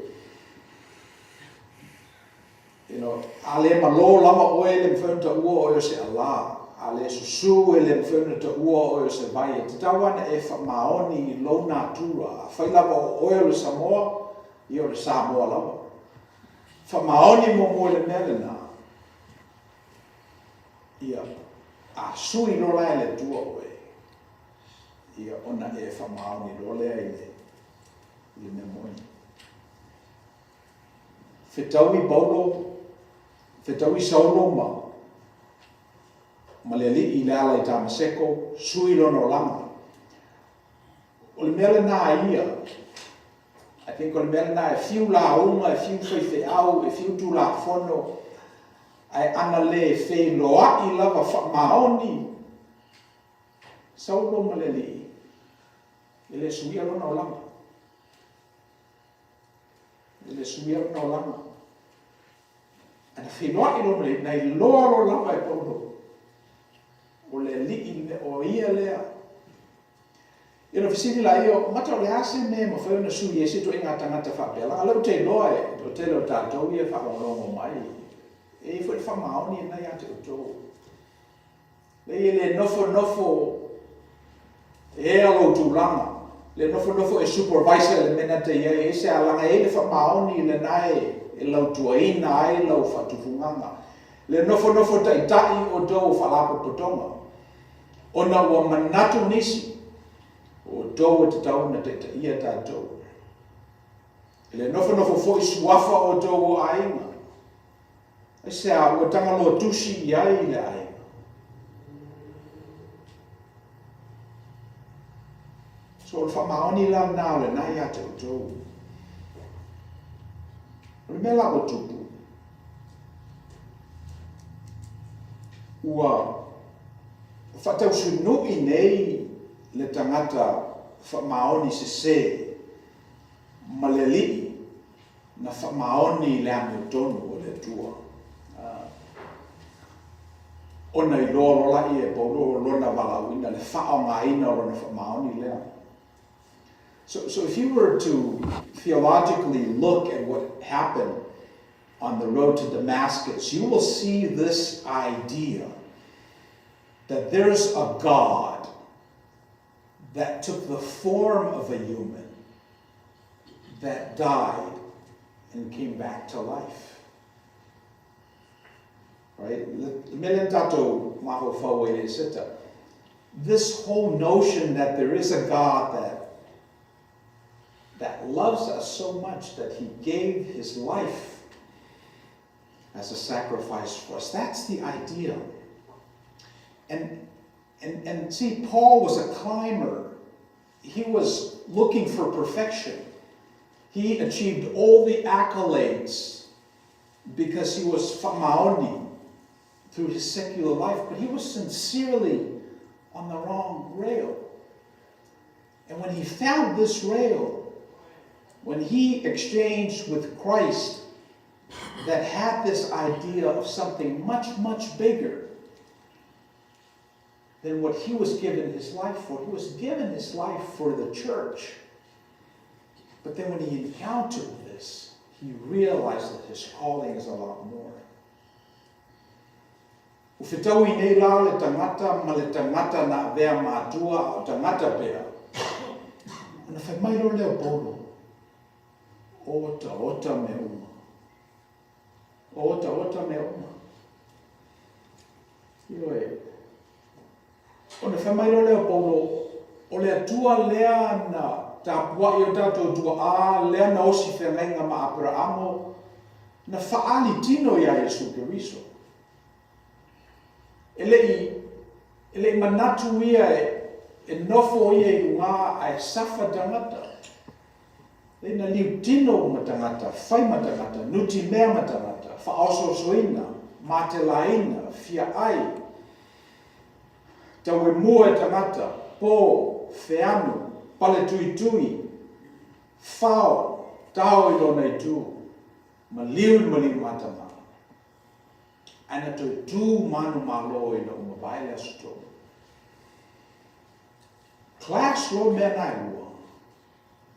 you know, a le malo lava oe e le mafai ona taua oe o se alā, a le susū e le mafai ona taua oe o se vai, e tatau lava ona e faamaoni i lou natura. Afai lava o oe o le Samoa, ia o le Samoa lava. Faamaoni muamua i le mea lena, ia, a sui loa la e le Atua oe, ia ona e faamaoni loa lea i le, i le mea moni. Fetaui Paulo, fetaui Saulo ma, ma le alii i le ala i Tamaseko, sui lona olaga. O le mea lena a ia, I think o le mea lena e fiu lauga, e fiu faifeau, e fiu tulafono, ae ana le feiloai lava faamaoni Saulo ma le alii, e le suia lona olaga. E le suia lona olaga. Ana feiloai loa ma le, na iloa loa lava e Paulo, o le alii le, o ia lea. Ia ona fesili laia, mata o le a se mea e mafai ona sui ai se ituaiga tagata faapea? Leaga o lea ou te iloa e toatele o tatou ia e faalogologo mai, e i ai foi le faamaoni lena ia te outou. Leai e le nofonofo ea lou tulaga, le nofonofo e supervisor i le mea na te i ai, e se alaga e i ai le faamaoni lena e lautuaina ai lau faatufugaga. Le nofonofo taitai outou o faalapotopotoga, ona ua manatu nisi, o outou e tatau ona taitaia tatou. E le nofonofo foi suafa outou o aiga, Aisea ua tagaloa tusi i ai le aiga? So o le faamaoni la lena o lena ia te outou. O le mea la ua tupu, ua faatausunui nei le tagata faamaoni sese ma le alii na faamaoni i le amiotonu o le Atua. Ona iloa loa laia e Paulo o lona valaauina, le faaaogaina o lona faamaoni lea. So, so if you were to theologically look at what happened on the road to Damascus, you will see this idea that there's a God that took the form of a human that died and came back to life. Right? This whole notion that there is a God that that loves us so much that he gave his life as a sacrifice for us. That's the idea. And and and see, Paul was a climber. He was looking for perfection. He achieved all the accolades because he was fa'amaoni. through his secular life, but he was sincerely on the wrong rail. And when he found this rail, when he exchanged with Christ that had this idea of something much, much bigger than what he was given his life for. He was given his life for the church. But then when he encountered this, he realized that his calling is a lot more. Ua fetaui nei la le tagata ma le tagata na avea matua a o tagata pea, ona fai mai loa lea o Paulo, Otaota mea uma. Otaota mea uma. Ioe. Ona fai mai loa lea o Paulo, o le Atua lea na tapuai o tatou tuaa, lea na osi feagaiga ma Aperaamo, na faaali tino iā Iesu Keriso. E le i, e le i manatu ia e, e nofo ia i lugā ae safa tagata. Lei na liu tino ma tagata, fai ma tagata, nutimea ma tagata, faaosoosoina, matelaina, fiaai, tauemua e tagata, po, feanu, paletuitui, fao, tao i lona itu, maliu i maliu matama. Ae na toe tu manumalo ina ua mavae le Aso Tolu. Clash loa mea na e lua,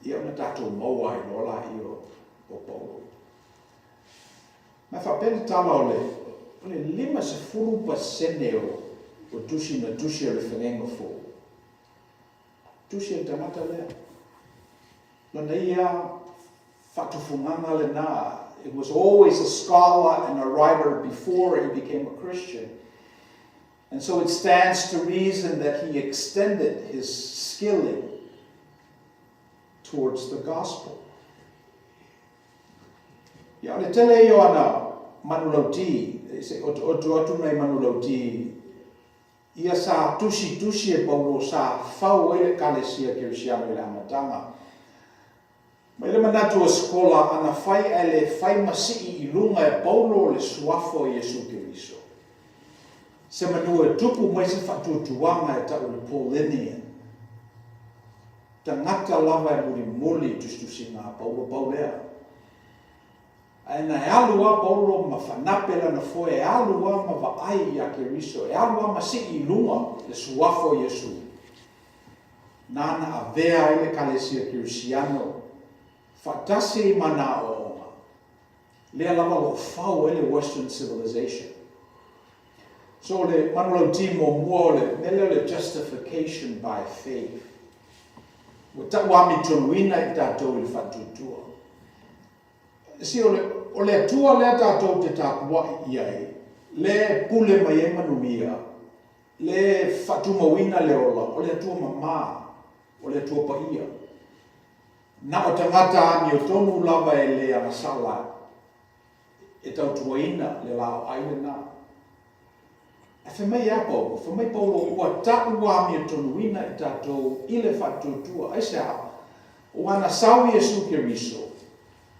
ia ona tatou maua ai loa laia o Paulo. Ma e faapea le tala o le, o le 50% o tusi na tusi o le Feagaiga Fou, tusi a le tagata lea. Lana ia faatufugaga lena, it was always a scholar and a writer before he became a Christian. And so it stands to reason that he extended his skilling towards the gospel. Ia, o le tele ia o ana manulauti, se i otooto atu nai manulauti ia sa tusitusi e Paulo sa fau ai le Ekalesia Kerisiano i le amataga. Mai le manatu o Sekola ana fai ae le fai ma sii i luga e Paulo le suafa o Iesu Keriso. Se manu e tupu mai se faatuatuaga e tau le Paulinian. Tagata lava e mulimuli i tusitusiga a Paulo pau lea. Ae na e alu lava Paulo ma fanape lana foe, e alu lava ma vaai iā Keriso, e alu lava ma sii i luga le suafa o Iesu. Nāna avea ai le Ekalesia Kerisiano faatasi ai ma nā aoaoga, lea lava o lo o fau ai le Western Civilization. So o le manulauti muamua o le mea lea o le justification by faith. Ua tau amitonuina i tatou i le faatuatua. Si o le, o le Atua lea tatou te tapuai i ai, lea e pule mai ai manuia, Le faatumauina le ola, o le Atua mamā, o le Atua paia. Na o tagata amiotonu lava e le agasala e tautuaina le laoai lena. Ae fai mai e a Paulo? Fai mai Paulo, ua tau amiotonuina i tatou i le faatuatua. Aisea? Ua na sau Iesu Keriso,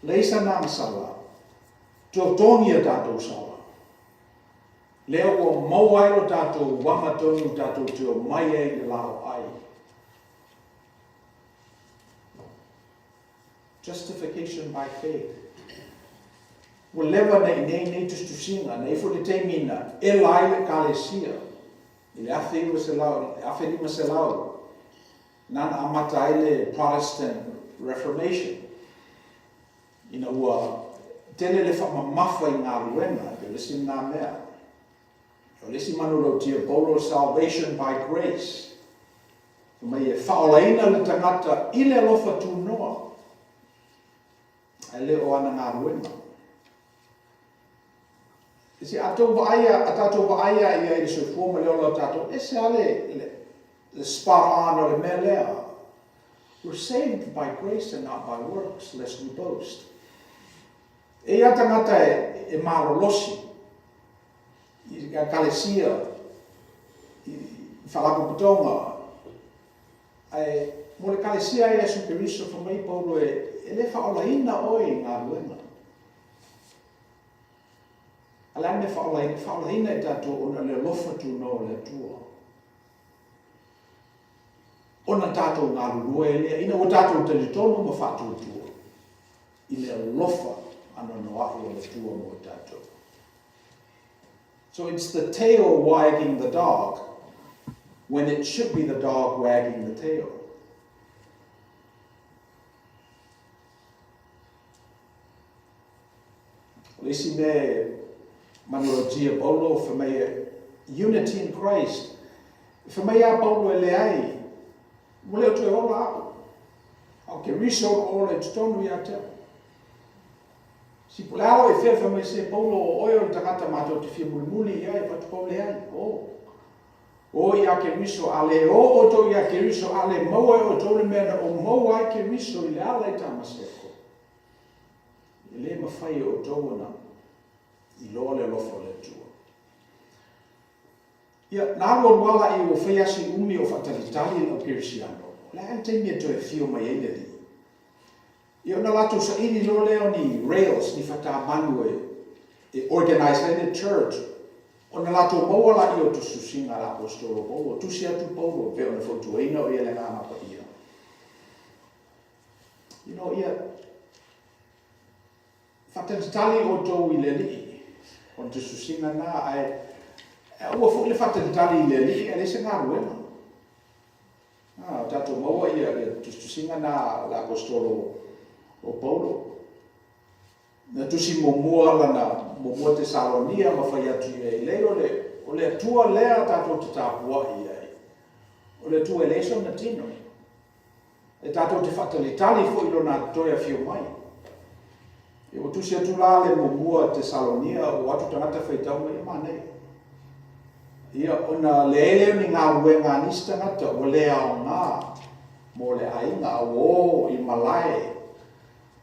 leai sana agasala, totogi a tatou sala. Lea ua maua ai lo tatou uaga tonu tatou te omai ai i le laoai. Justification by faith. Ua leva na i nei nei tusitusiga, na i ai foi le taimi na ela ai le Ekalesia i le 1900, 1500, na na amata ai le Protestant Reformation. Ina ua tele le faamamafa i galuega, e pei o le isi lena mea. O le isi manulauti o Paulo, salvation by grace. Fai mai e faaolaina le tagata i le alofa tunoa, ae le o ana galuega. Si a tou vaai a tatou vaai a ia i le soifua ma le ola o tatou, ese lava le, le, le spot on o le mea lea. We're saved by grace and not by works, lest we boast. E ia tagata e, e malolosi i ekalesia, i faalapotopotoga, ae mo le ekalesia a Iesu Keriso, fai mai Paulo e, e le faaolaina oe i galuega. A o le a le mea e faaolaina? E faaolaina i tatou ona o le alofa tunoa o le Atua. Ona tatou galulue ai lea, ina ua tatou talitonu ma faatuatua i le alofa anoanoai o le Atua mo i tatou. So it's the tail wagging the dog when it should be the dog wagging the tail. O le isi mea e manulauti e Paulo, fai mai e unity in Christ. Fai mai a Paulo e leai, ua le o toe ola au. A o Keriso o ola i totonu ia te au. Si po le alo e fea fai mai se Paulo o oe o le tagata matou te fia mulimuli i ai, fatu Paulo leai, o. O ia Keriso, a le o outou ia Keriso, a le maua e outou le mea na ou maua ai Keriso i le ala i Tamaseko. E le mafai e outou ona iloa le alofa o le Atua. Ia, na alu alu lava laia ua fai lava si umi o faatalitali le au Kerisiano, o le a le taimi e toe afio mai ai le Alii? Ia, ona latou saili loa lea o ni rails, ni fatamanu e, e organize ai le church, ona latou maua laia o tusitusiga a le Aposetolo Paulo, tusi atu Paulo e pei ona fautuaina o ia le Agaga Paia. You know, ia, faatalitali outou i le Alii, o le tusitusiga lena, ae aua foi le faatalitali i le Alii ae leai se galuega. Ah, o tatou maua ia, ia tusitusiga na a le Aposetolo o Paulo. Na tusi muamua lana muamua Tesalonia ma fai atu i ai, leai o le, o le Atua lea tatou te tapuai i ai. O le Atua e leai sona tino. E tatou te faatalitali foi i Lona toe afio mai. Ia ua tusi atu la le muamua Tesalonia, ua o atu tagata faitau mai, e manaia. Ia, ona leai lea o ni galuega a nisi tagata ua le aoga mo le aiga, a ua o i malae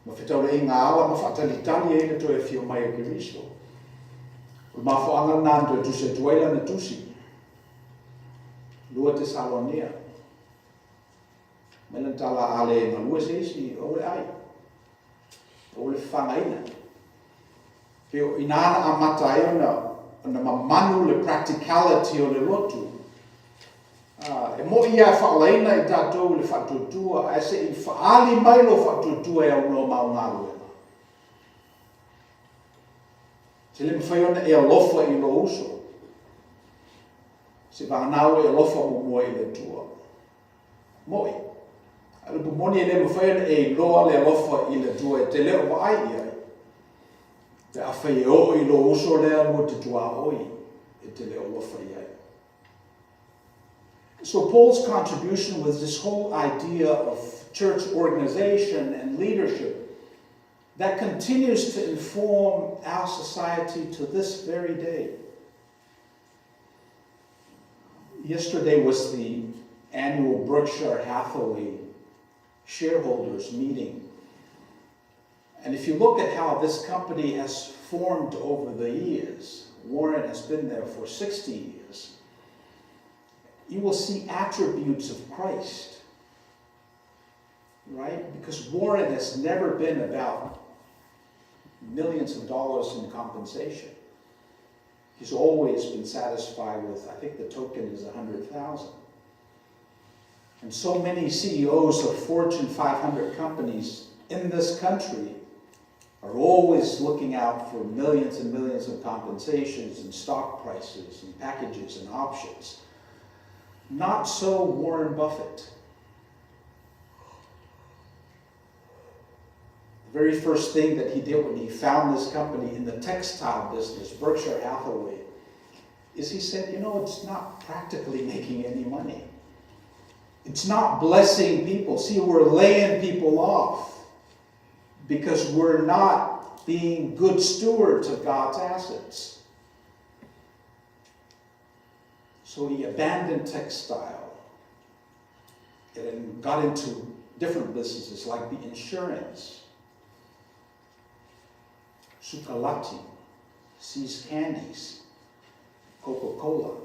ma fetaulaiga ala ma faatalitali ai le toe afio mai o Keriso. O le mafuaaga lena na toe tusi atu ai lana tusi, 2 Tesalonia. Mai lana tala, a le galue se isi, aua le ai, aua le fafagaina. Pei o i ina na amata ai ona, ona mamanu le practicality o le lotu. Ah, e moni lava e faaolaina i tatou i le faatuatua, ae se i faaali mai lou faatuatua e aunoa ma au galuega. E le mafai ona e alofa i lou uso. Seivagana ua e alofa muamua i le Atua. Moʻi. A o le upu moni e le mafai ona e iloa le alofa i le Atua e te le o vaai i ai, pe afai e oo i lou uso lea lua te tuaoi e te le o alofa i ai. So Paul's contribution was this whole idea of church organization and leadership that continues to inform our society to this very day. Yesterday was the annual Berkshire Hathaway shareholders meeting. And if you look at how this company has formed over the years, Warren has been there for 60 years, you will see attributes of Christ, right? Because Warren has never been about millions of dollars in compensation. He's always been satisfied with, I think the token is 100,000. And so many CEOs of Fortune 500 companies in this country are always looking out for millions and millions of compensations and stock prices and packages and options. Not so Warren Buffett. The very first thing that he did when he found this company in the textile business, Berkshire Hathaway, is he said, you know, it's not practically making any money. It's not blessing people. See, we're laying people off because we're not being good stewards of God's assets. So he abandoned textile and got into different businesses like the insurance, Sukalati, See's Candies, Coca-Cola.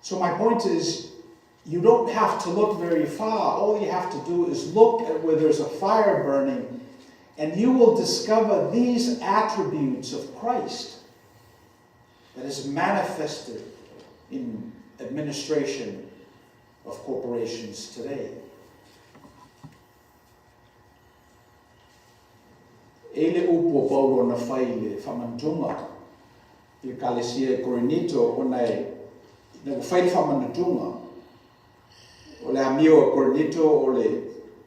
So my point is, you don't have to look very far. All you have to do is look at where there's a fire burning And you will discover these attributes of Christ that is manifested in administration of corporations today. E i le upu o Paulo na fai i le faamanatuga i le Ekalesia i Korinito, ona e, ina ua fai le faamanatuga, o le amio a Korinito o le,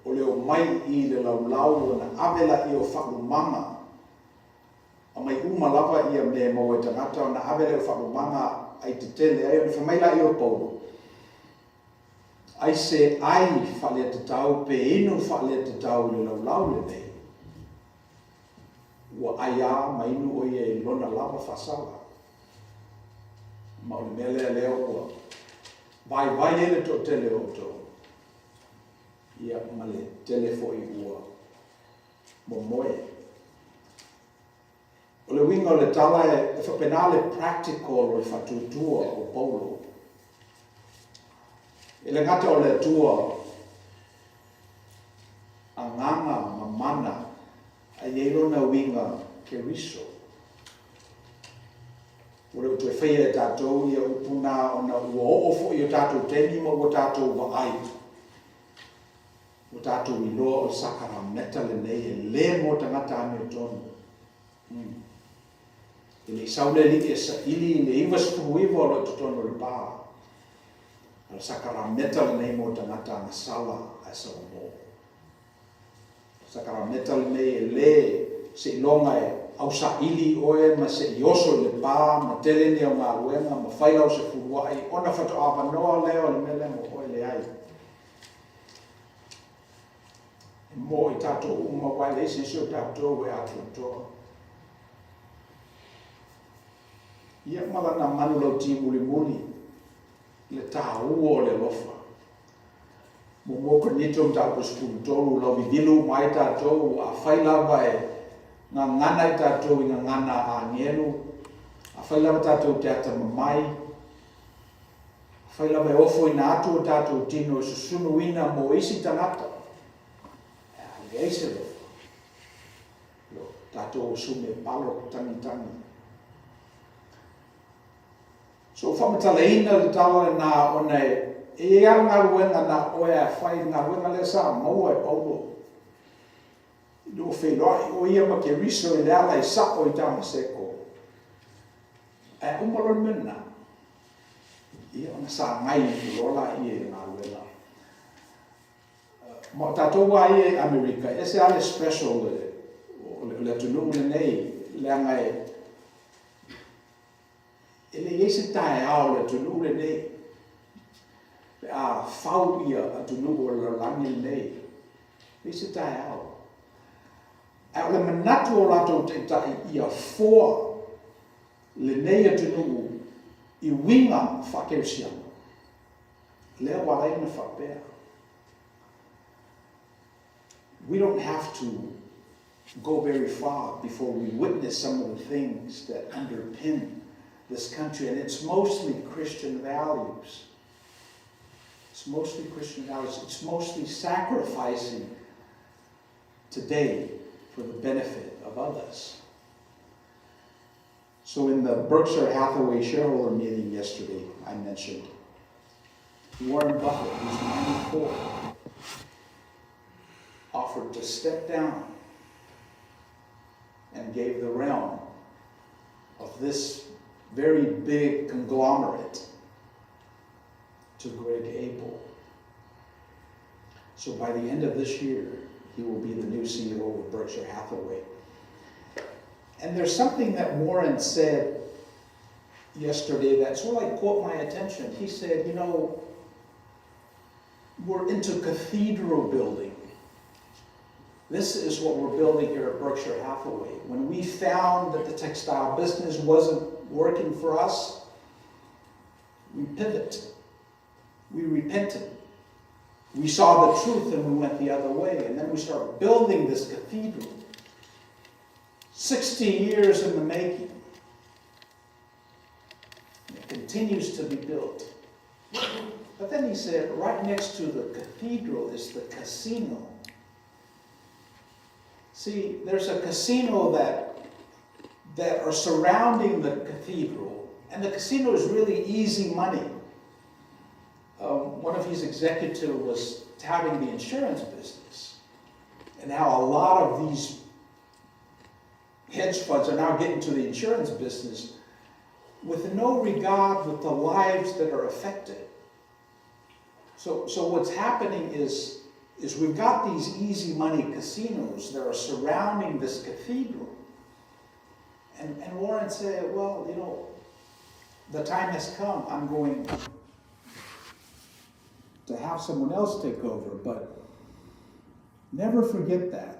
o le omai i le laulau ona ave laia o faalumaga, aumai uma lava ia mea e maua e tagata ona ave lea o faalumaga ai tetele ai, ona fai mai laia o Paulo, Aise ai faaleatatau pe inu faaleatatau i le laulau lenei, ua ai a ma inu o ia i lona lava faasala. Ma o le mea lea lea ua vaivai ai le toatele o outou, ia ma le tele foi ua momoe. O le uiga o le tala e faapena le practical o le faatuatua o Paulo. E le gata o le Atua agaga ma mana ae i ai lona uiga Keriso. Ua le o toe faia e tatou ia upu na ona ua oo foi i o tatou taimi ma ua tatou vaai. Ua tatou iloa o le sakarameta lenei e le mo tagata amiotonu. Umm. E le i sau le Alii e saili i le 99 o lo o i totonu o le pa. A o le sakarameta lenei mo tagata agasala ae salamo. O le sakarameta lenei e le seiloga e ausaili oe ma se i oso i le pa ma tele ni au galuega ma fai lau sefuluai ona faatoa avanoa lea o le mea lea mo oe. Leai. E mo i tatou uma, aua e leai se isi o tatou e atoatoa. Ia ma lana manulauti mulimuli, le taua o le alofa. Muamua Korinito mataupu 13, lauvivilu uma ai tatou, afai lava e gagana i tatou i gagana a agelu, afai lava tatou te atamamai, Afai lava e ofoina atu o tatou tino e susunuina mo isi tagata, e a leai se alofa, lo tatou osume palo tagitagi. So faamatalaina le tala lena ona e i ai lava le galuega na o oe a fai, le galuega lea sa maua e Paulo. Ina ua feiloai o ia ma Keriso i le ala e sao i Tamaseko. Ae uma loa le mea lena, ia ona sagai ifo loa laia i le galuega. Ma o tatou lava ia i Amerika, e ese lava le special o le atunuu lenei, leaga e e le i ai se taeao o le atunuu lenei pe a fau ia atunuu o le lalolagi lenei. E leai se taeao. Ae o le manatu o latou taitai ia foa lenei atunuu i uiga faakerisiano, lea ua ala ai ona faapea, We don't have to go very far before we witness some of the things that underpin this country, and it's mostly Christian values. It's mostly Christian values. It's mostly sacrificing today for the benefit of others. So in the Berkshire Hathaway shareholder meeting yesterday, I mentioned Warren Buffett, who's 94, offered to step down and gave the realm of this very big conglomerate to Greg Abel. So by the end of this year, he will be the new CEO of Berkshire Hathaway. And there's something that Warren said yesterday that sort of like caught my attention. He said, you know, we're into cathedral building. This is what we're building here at Berkshire Hathaway. When we found that the textile business wasn't working for us, we pivot. We repented. We saw the truth and we went the other way. And then we started building this cathedral. 60 years in the making. It continues to be built. But then he said, right next to the cathedral is the casino. See, there's a casino that that are surrounding the cathedral, and the casino is really easy money. One of his executives was touting the insurance business and how a lot of these hedge funds are now getting to the insurance business with no regard with the lives that are affected. So what's happening is we've got these easy money casinos that are surrounding this cathedral. And Warren said, well, the time has come. I'm going to have someone else take over, but never forget that.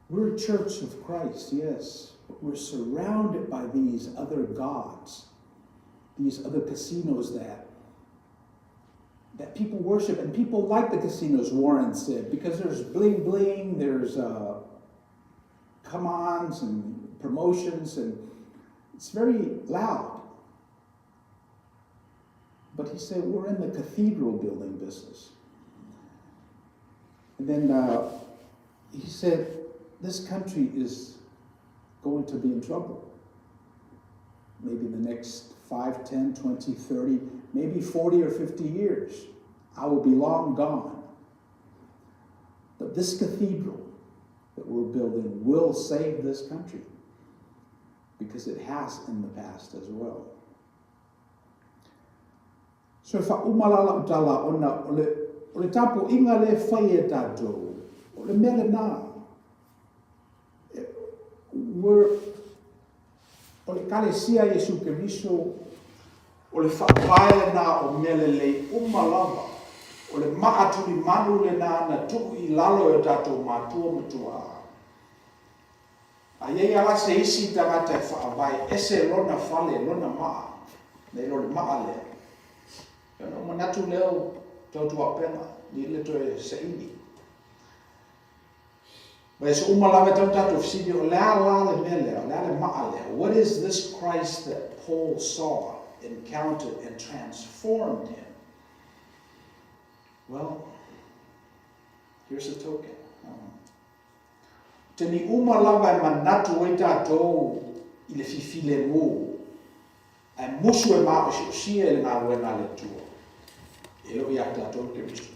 We're a church of Christ, yes, but we're surrounded by these other gods, these other casinos that people worship, and people like the casinos, Warren said, because there's bling bling, there's come-ons and promotions, and it's very loud. But he said, we're in the cathedral building business. And then he said, this country is going to be in trouble. Maybe the next 5, 10, 20, 30, maybe 40 or 50 years, I will be long gone. But this cathedral that we're building will save this country, because it has in the past as well. So fa umalala utala ona o le tapo inga le whai e tātou, o le mea le nā. We're, o le kalesia Iesu Keriso, o le whaapae nā o mea le lei umalava, o le maatuli manu le nā na tuu i lalo e tātou mātua matua. A iei ala se isi tangata e whaavae, ese lona fale, lona maa, nei lo le maa lea. E no manatu leo tautua penga, ni le toe saini. Vai so uma lava tau tātou fisili o lea la le mea lea, o lea le maa lea. What is this Christ that Paul saw, encountered, and transformed him? Well, here's a token. Te ni uma lava e manatu e tātou i le fifile mō. Ai musu e maa o si o sia e le ngā wena le tua. E lo ia tātou ke Kristo.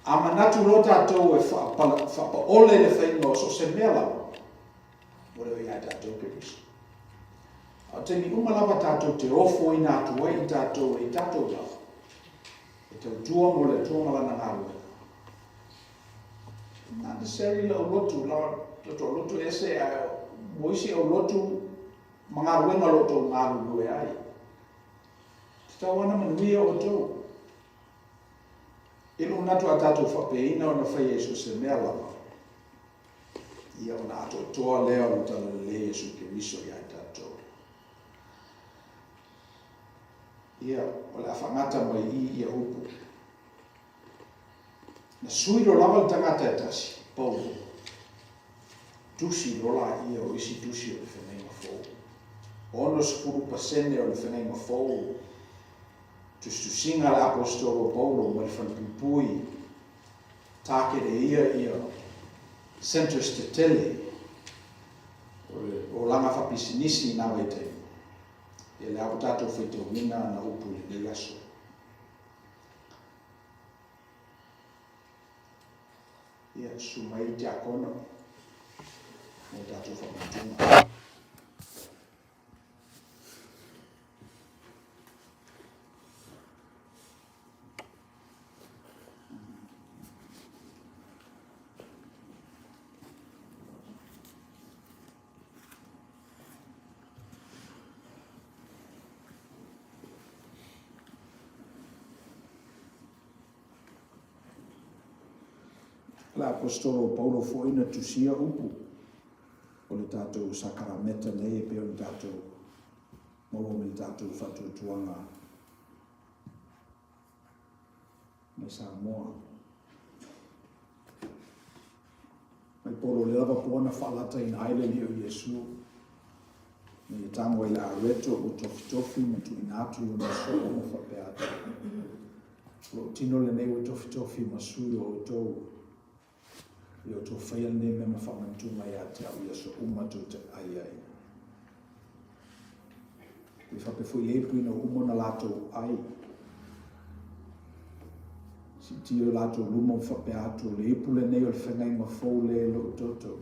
A manatu lo tātou e whapaole le whainga o so se mea lava. O leo ia tātou ke Kristo. A te ni uma lava tātou te ofo i nā tua i tātou e tātou lava. E tau tua mo le tua malana ngā wena. Not necessarily o lotu, la to lotu ese a moisi o lotu mga ruenga loto ngā rue ai. Te tau ana manuia o tō. I lo natu a tātou whapeina o na whai Yesu se mea lava. Ia o na ato toa lea o tala le Yesu ke riso ia i tātou. Ia o le awhangata mai i ia upu. Na suiro lava le tangata e tasi, Paulo. Tusi lola ia o isi tusi o le whenenga fōu. Ono sefulu pasene o le whenenga fōu. Tustusinga le apostolo Paulo ma le whanpupui. Tākere ia ia centers te tele o langa whapisinisi nā wai te. E le apo tātou whaitau wina na upu le nei aso. Ia, sumai te akono. Mo tātou whakatunga. La apostolo Paulo foi na tusia upu o le tātou sakarameta nei e peo le tātou maua me le tātou whatuatuanga mai Samoa. Mai Paulo le lava po ana whaalata ina aile li o Iesu. Me e tango i la areto o tofi tofi ma tu ina atu i o maso o mo whapea atu. Lo tino le nei o tofi tofi ma sui o tō. Ia outou faia lenei mea ma faamanatuga ia te au i aso uma tou te ai ai. E faapea foi le ipu ina ua uma ona latou ai. Siitia o latou luma ma faapea atu, o le ipu lenei o le feagaiga fou lea i lou toto.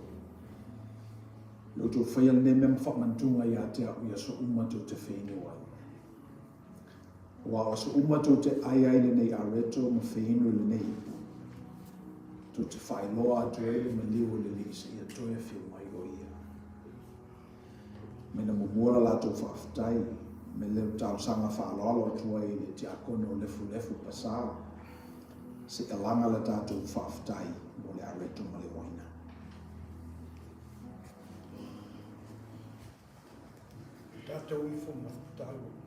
Ia outou faia lenei mea ma faamanatuga ia te au i aso uma tou te feinu ai. Aua o aso uma tou te ai ai lenei areto ma feinu i lenei ipu, tou te faailoa atu ai le maliu o le Alii seia toe afio mai o Ia. Mai na muamua la latou faafetai, me leo talosaga faaaloalo atu ai i le tiakono o Lefulefu Pasa, seia laga le tatou faafetai mo le areto ma le uaina. Tatou ifo ma tatalo.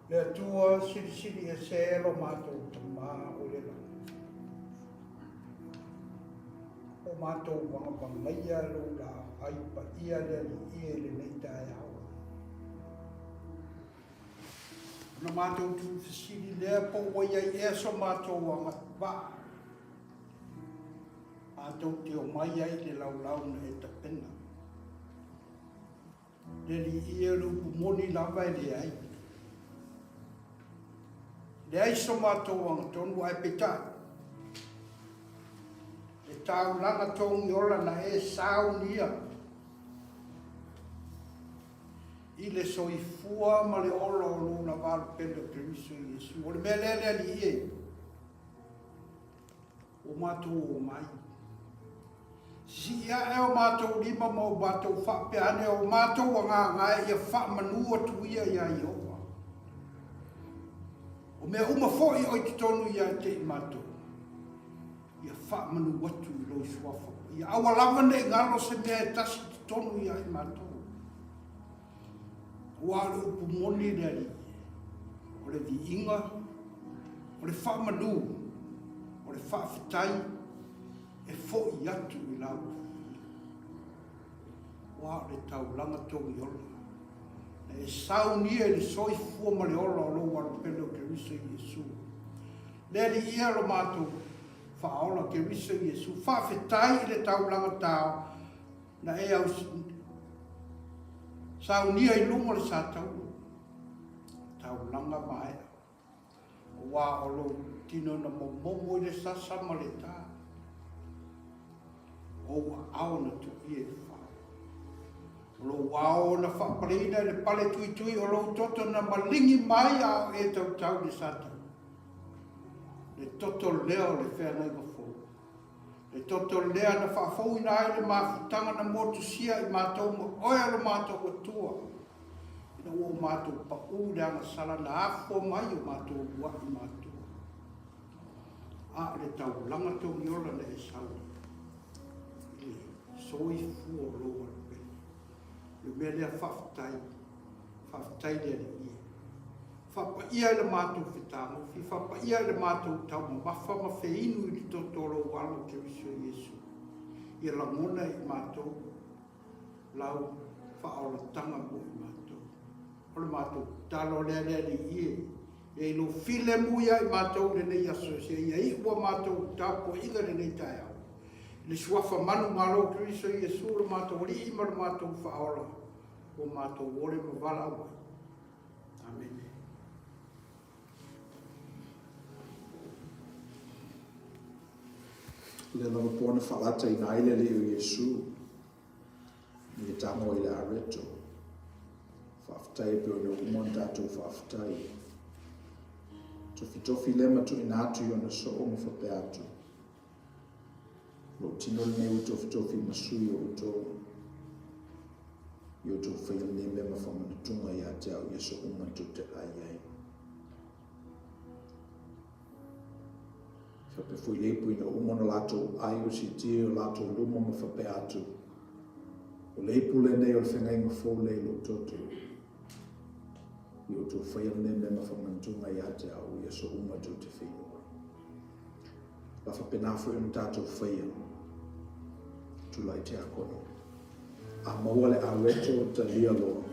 Le Atua silisili ese lo matou Tamā o le lagi. O matou vagavagaia lou laai paia le Alii e i lenei taeao. Ona matou tuufesili lea po ua i ai ea so matou agavaa matou te omai ai i le laulau na e tapena. Le Alii e, o le upu moni lava e leai. Leai so matou agatonu ae peitai, le taulaga togiola na e saunia i le soifua ma le ola o lou lava pele o Keriso Iesu. O le mea lea le Alii e, ua matou omai. Sisii ae o matou lima ma o matou faapea ane, o matou agaga e, ia faamanu atu ia iā Ieova. O mea uma foi o i totonu ia te i matou, ia faamanu atu i lou suafa paia. Aua lava ne i galo se mea e tasi i totonu ia i matou. Aua o le upu moni le Alii, o le viiga, o le faamanu, o le faafetai, e foi atu i lau Afioga. Aua o le taulaga togiola, na e saunia i le soifua ma le ola o lou Alo pele o Keriso Iesu. Le Alii e lo matou Faaola Keriso Iesu, faafetai i le taulaga tao na e au saunia i luga o le satauro, taulaga maea. Aua o lou tino na momomo i le sasa ma le tā, o ou aao na tuuia i le fao. O lou ao na faapaleina i le pale tuitui, o lou toto na maligi mai a o e tautau i le satauro. Le toto lea o le feagaiga fou. Le toto lea na faafouina ai le mafutaga na motusia i matou ma oe o lo matou Atua, ina ua o matou paʻū i le agasala na afua mai o matou uluaʻi matua. A o le taulaga togiola na e sau i le soifua o lou alopele. O le mea lea faafetai, faafetai le Alii e. Faapaia i le matou fetagofi, faapaia i le matou taumamafa ma feinu i le toto o lou Alo Keriso Iesu, ia lagona i matou lau faaolataga mo i matou. O le matou tatalo lea le Alii e, ia i lou filemu ia i matou i lenei aso, seia iu a matou tapuaiga i lenei taeao. I le suafa manumalo o Keriso Iesu lo matou Alii ma lo matou Faaola, ua matou ole ma valaau ai. Amene. Lea lava po na faalataina ai le Alii o Iesu i le tago i le areto. Faafetai e pei ona uma ona tatou faafetai. Tofitofi lea ma tuuina atu i ona soo ma faapea atu. Lou tino lenei ua tofitofi ma sui o outou. I outou faia lenei mea ma faamanatuga ia te au i aso uma tou te ai ai. Faapea foi le ipu ina uma ona latou ai o siitia i o latou luma ma faapea atu, O le ipu lenei o le feagaiga fou lea i lou toto. I outou faia lenei mea ma faamanatuga ia te au i aso uma tou te feinu ai. La faapena foi ona tatou faia. Tulai tiakono. A maua le areto talia loa.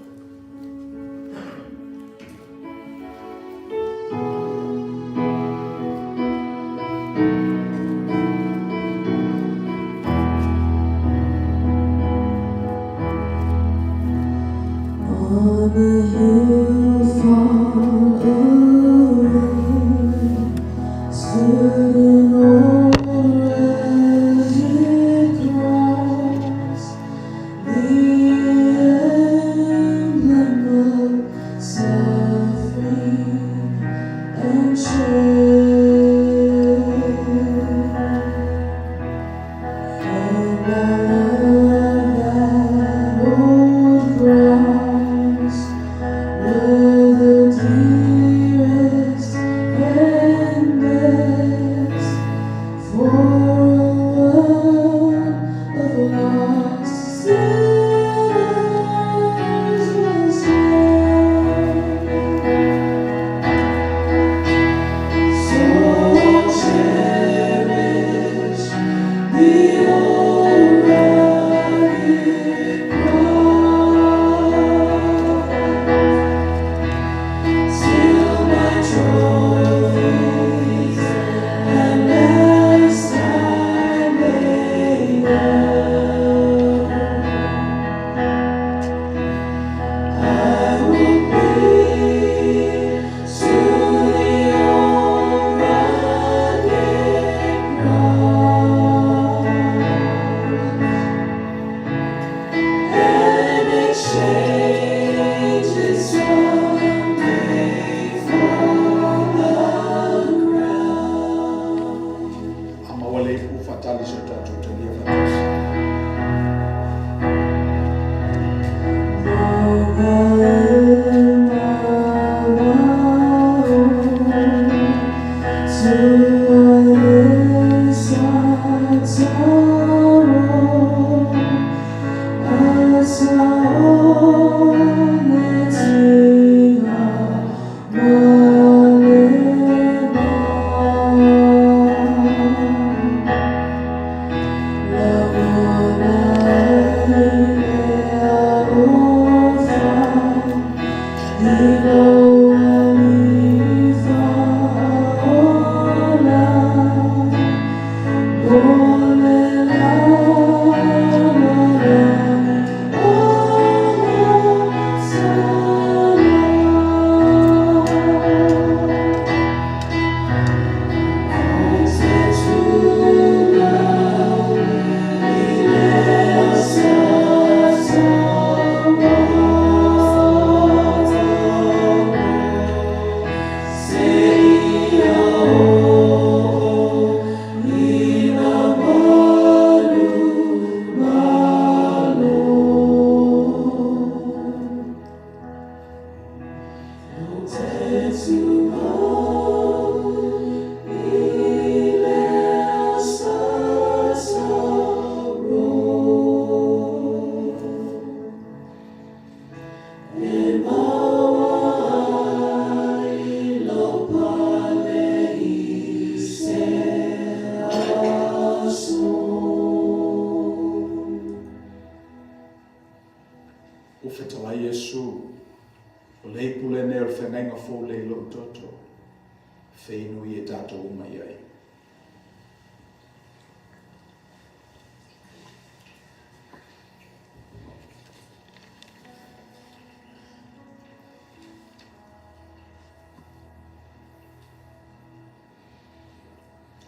feinu ia e tatou uma i ai.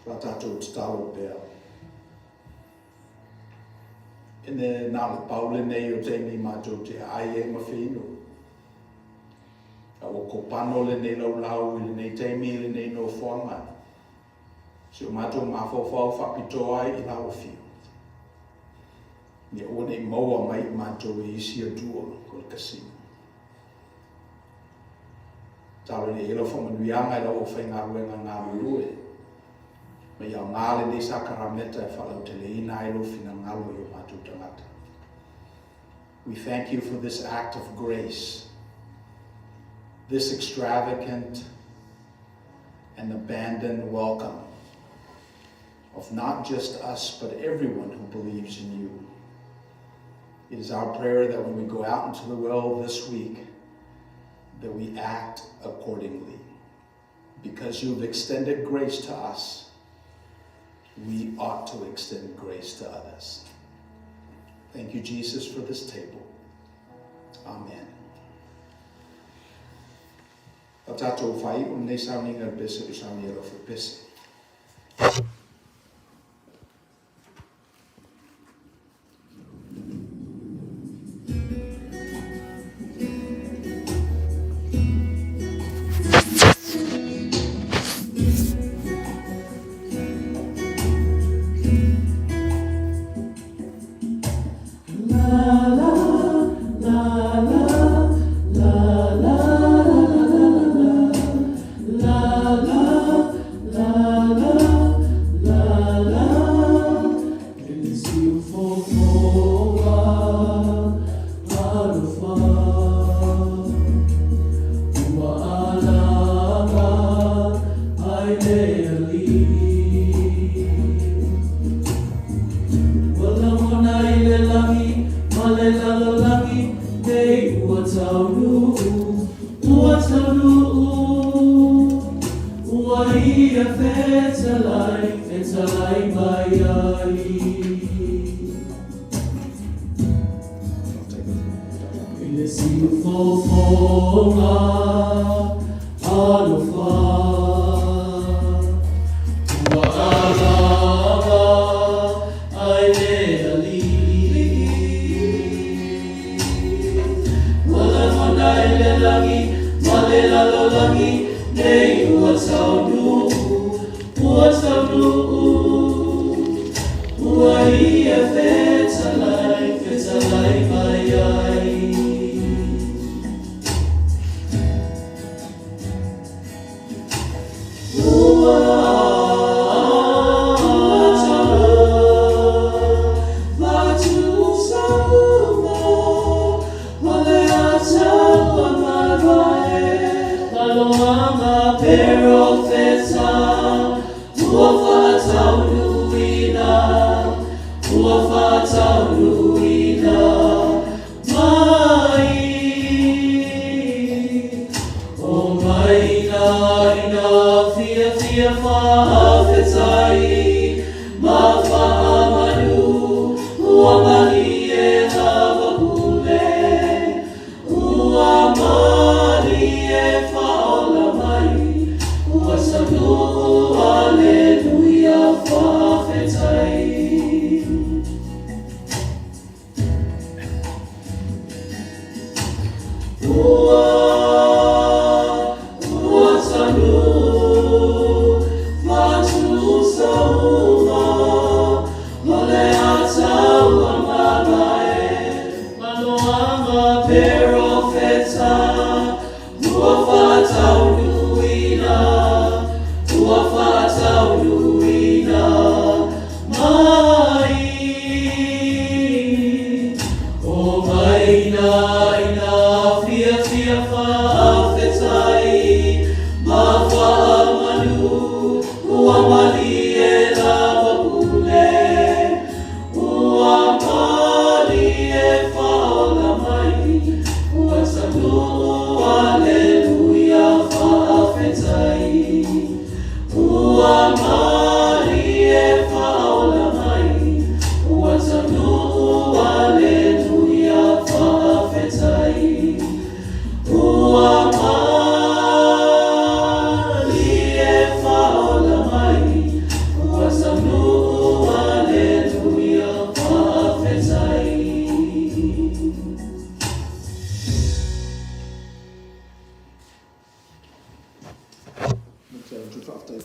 La tatou tatalo pea. Ina na o le pau lenei o taimi matou te aai ai ma feinu. A ua kopano lenei laulau i lenei taimi i lenei nofoaga. Si o matou mafaufau faapitoa ai i lau afio. Ina aua ne i maua mai i matou e isi Atua ko le kasino. Tatalo ina ia i ai lau faamanuiaga i lau aufaigaluega galulue, ma ia aoga lenei sakarameta e faalauteleina ai lou finagalo i o matou tagata. We thank you for this act of grace, this extravagant and abandoned welcome of not just us, but everyone who believes in you. It is our prayer that when we go out into the world this week, that we act accordingly. Because you've extended grace to us, we ought to extend grace to others. Thank you, Jesus, for this table. Amen. A tatou faaiu lenei sauniga i le pese o sauni e alofa pese.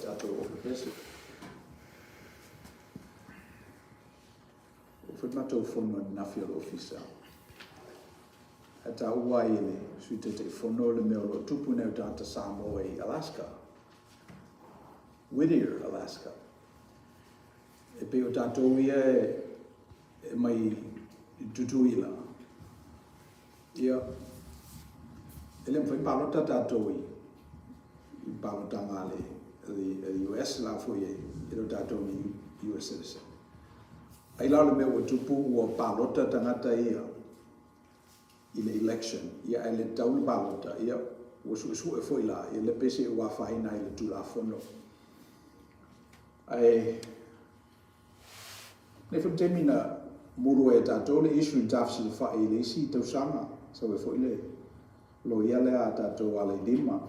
tatou o pepese. Ua fai matou fono ananafi a le Ofisa. Ae taua ai e le Sui Taitaifono le mea o lo o tupu i nai o tagata Samoa i Alaska, Whittier, Alaska. E pei o tatou ia e mai i Tutuila. Ia, e le mafai palota tatou i i palotaga a le, le US la foi e, e le o tatou ni US citizen. Ai la o le mea ua tupu ua palota tagata ia i le election, ia ae le tatau ona palota, ia ua suesue foi la, ia le pei se ua afaina ai i le Tulafono. Ae nei foi le taimi na mulu ai e tatou le issue i le tafesilafai i le isi tausaga, sau ai foi le loia lea a tatou Alailima,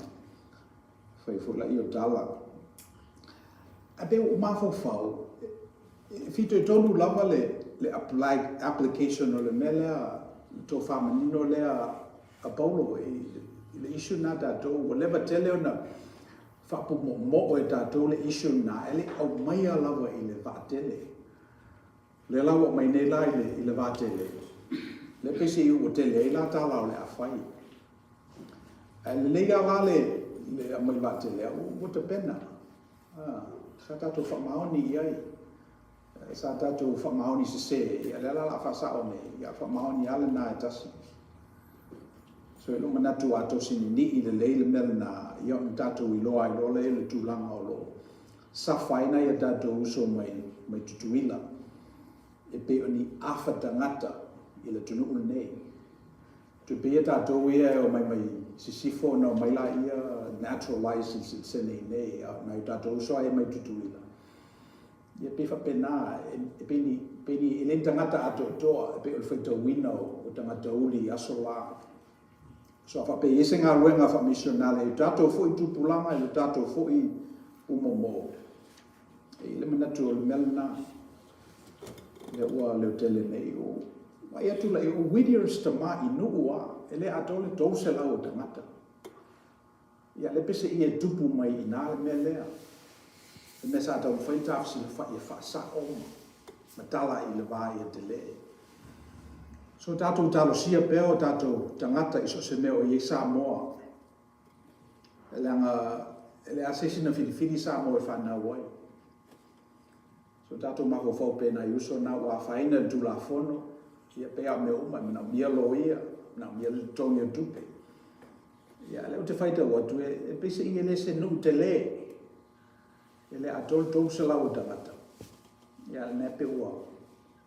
fai foi laia o tala. Ae pei ua ou mafaufau, e fitoitonu lava le, le apply, application o le mea lea, le tofa manino lea a Paulo i, i le issue lena a tatou. Ua leva tele ona faapumoomoo e tatou le issue lena, ae le i aumaia lava i le vaatele. O lea la ua aumai nei la i le, i le vaatele, lea peiseai ua tele ai la tala o le a fai. Ae lelei lava la le, le aumai i le vaatele, ua tapena. Ah, sa tatou faamaoni i ai. Sa tatou faamaoni sese, ia lea la o le a faasao nei, ia faamaoni lava lena e tasi. So i lou manatu a tosi ninii lelei le mea lena, ia ona tatou iloa ai loa lea i le tulaga o lo o safa ai nai a tatou uso mai, mai Tutuila, e pei o ni afa tagata i le atunuu lenei. Toe pei ia tatou ia e omai mai sisifo ona omai laia naturalize i sitiseni i inei, a o nai o tatou uso lava ia mai Tutuila, ia pei faapena, e pei ni, pei ni, e le ni tagata atoatoa, e pei o le faitauina o tagata uli i aso la. So a faapea e i ai se galuega faamisionale i o tatou foi tupulaga, i lo tatou foi umomo, e i ai le manatu o le mea lena, lea ua leotele nei, o vaai atu la, o Whittier's tamai nuu lava, e le atoa le 300 o tagata. Ia, lea peiseai e tupu mai i ina le mea lea. Le mea sa taumafai le tafesilafai e faasao ma tala i le va ia tele. So tatou talosia pea o tatou tagata i so o se mea o i ai Samoa. Leaga e leai lava se isi na filifili Samoa e fanau ai. So tatou mafaufau pea i nai uso na ua afaina i le Tulafono, ia pei lava o mea uma, e manaomia loia, manaomia le totogi o tupe. Ia, lea ou te faitau atu, e peiseai e le se nuu tele, e le atoa le 300 o tagata. Ia, a o lena pei ua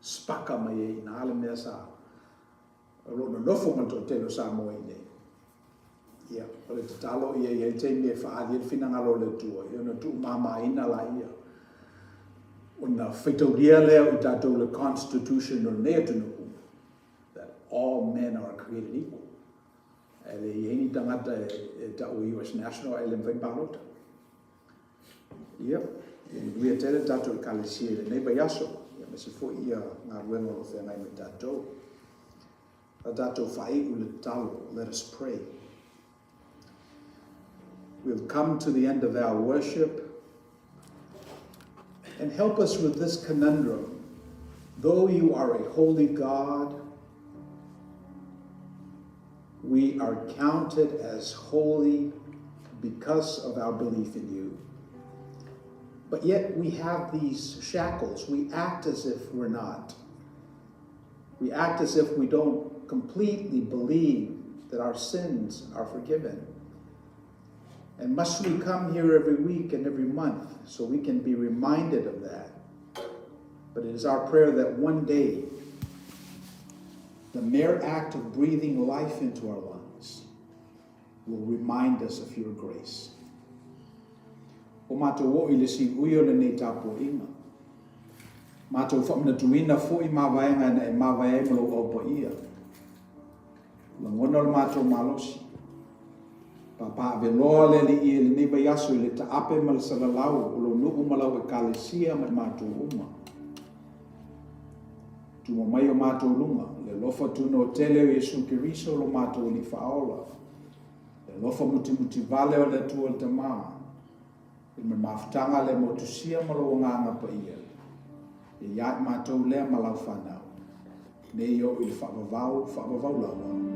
spaka mai ai i ina le mea sa o lo o nonofo ma le toatele o Samoa i inei. Ia, o le tatalo ia i ai le taimi e faaali ai le finagalo o le Atua, ia ona tuumamaina laia. Ona faitaulia lea o i tatou le Constitution o lenei atunuu, that all men are created equal. E le i ai ni tagata e tau US national ae le mafai ona palota. Ia, ia manuia tele le tatou Ekalesia i lenei vaiaso, ia aemaise foi ia galuega o lo o feagai ma i tatou. La tatou faaiu le tatalo, let us pray. We have come to the end of our worship. And help us with this conundrum. Though you are a holy God, we are counted as holy because of our belief in you. But yet we have these shackles. We act as if we're not. We act as if we don't completely believe that our sins are forgiven. And must we come here every week and every month so we can be reminded of that? But it is our prayer that one day, the mere act of breathing life into our lungs will remind us of your grace. O matou oo i le siui o lenei tapuaiga. Matou faamanatuina foi mavaega na e mavae ai ma lou au paia. Lagona o le matou malosi. Papaaveloa le Alii e i lenei vaiaso i le taape ma le salalau o lou nuu ma lau Ekalesia ma i matou uma. Tuma mai o matou luga, le alofa tunoa tele o Iesu Keriso lo matou Alii Faaola, le alofa mutimuti vale o le Atua le Tama, I le mafutaga lea motusia ma lou Agaga Paia, e ia i matou lea ma lau fanau, nei oo i le faavavau faavavau lava.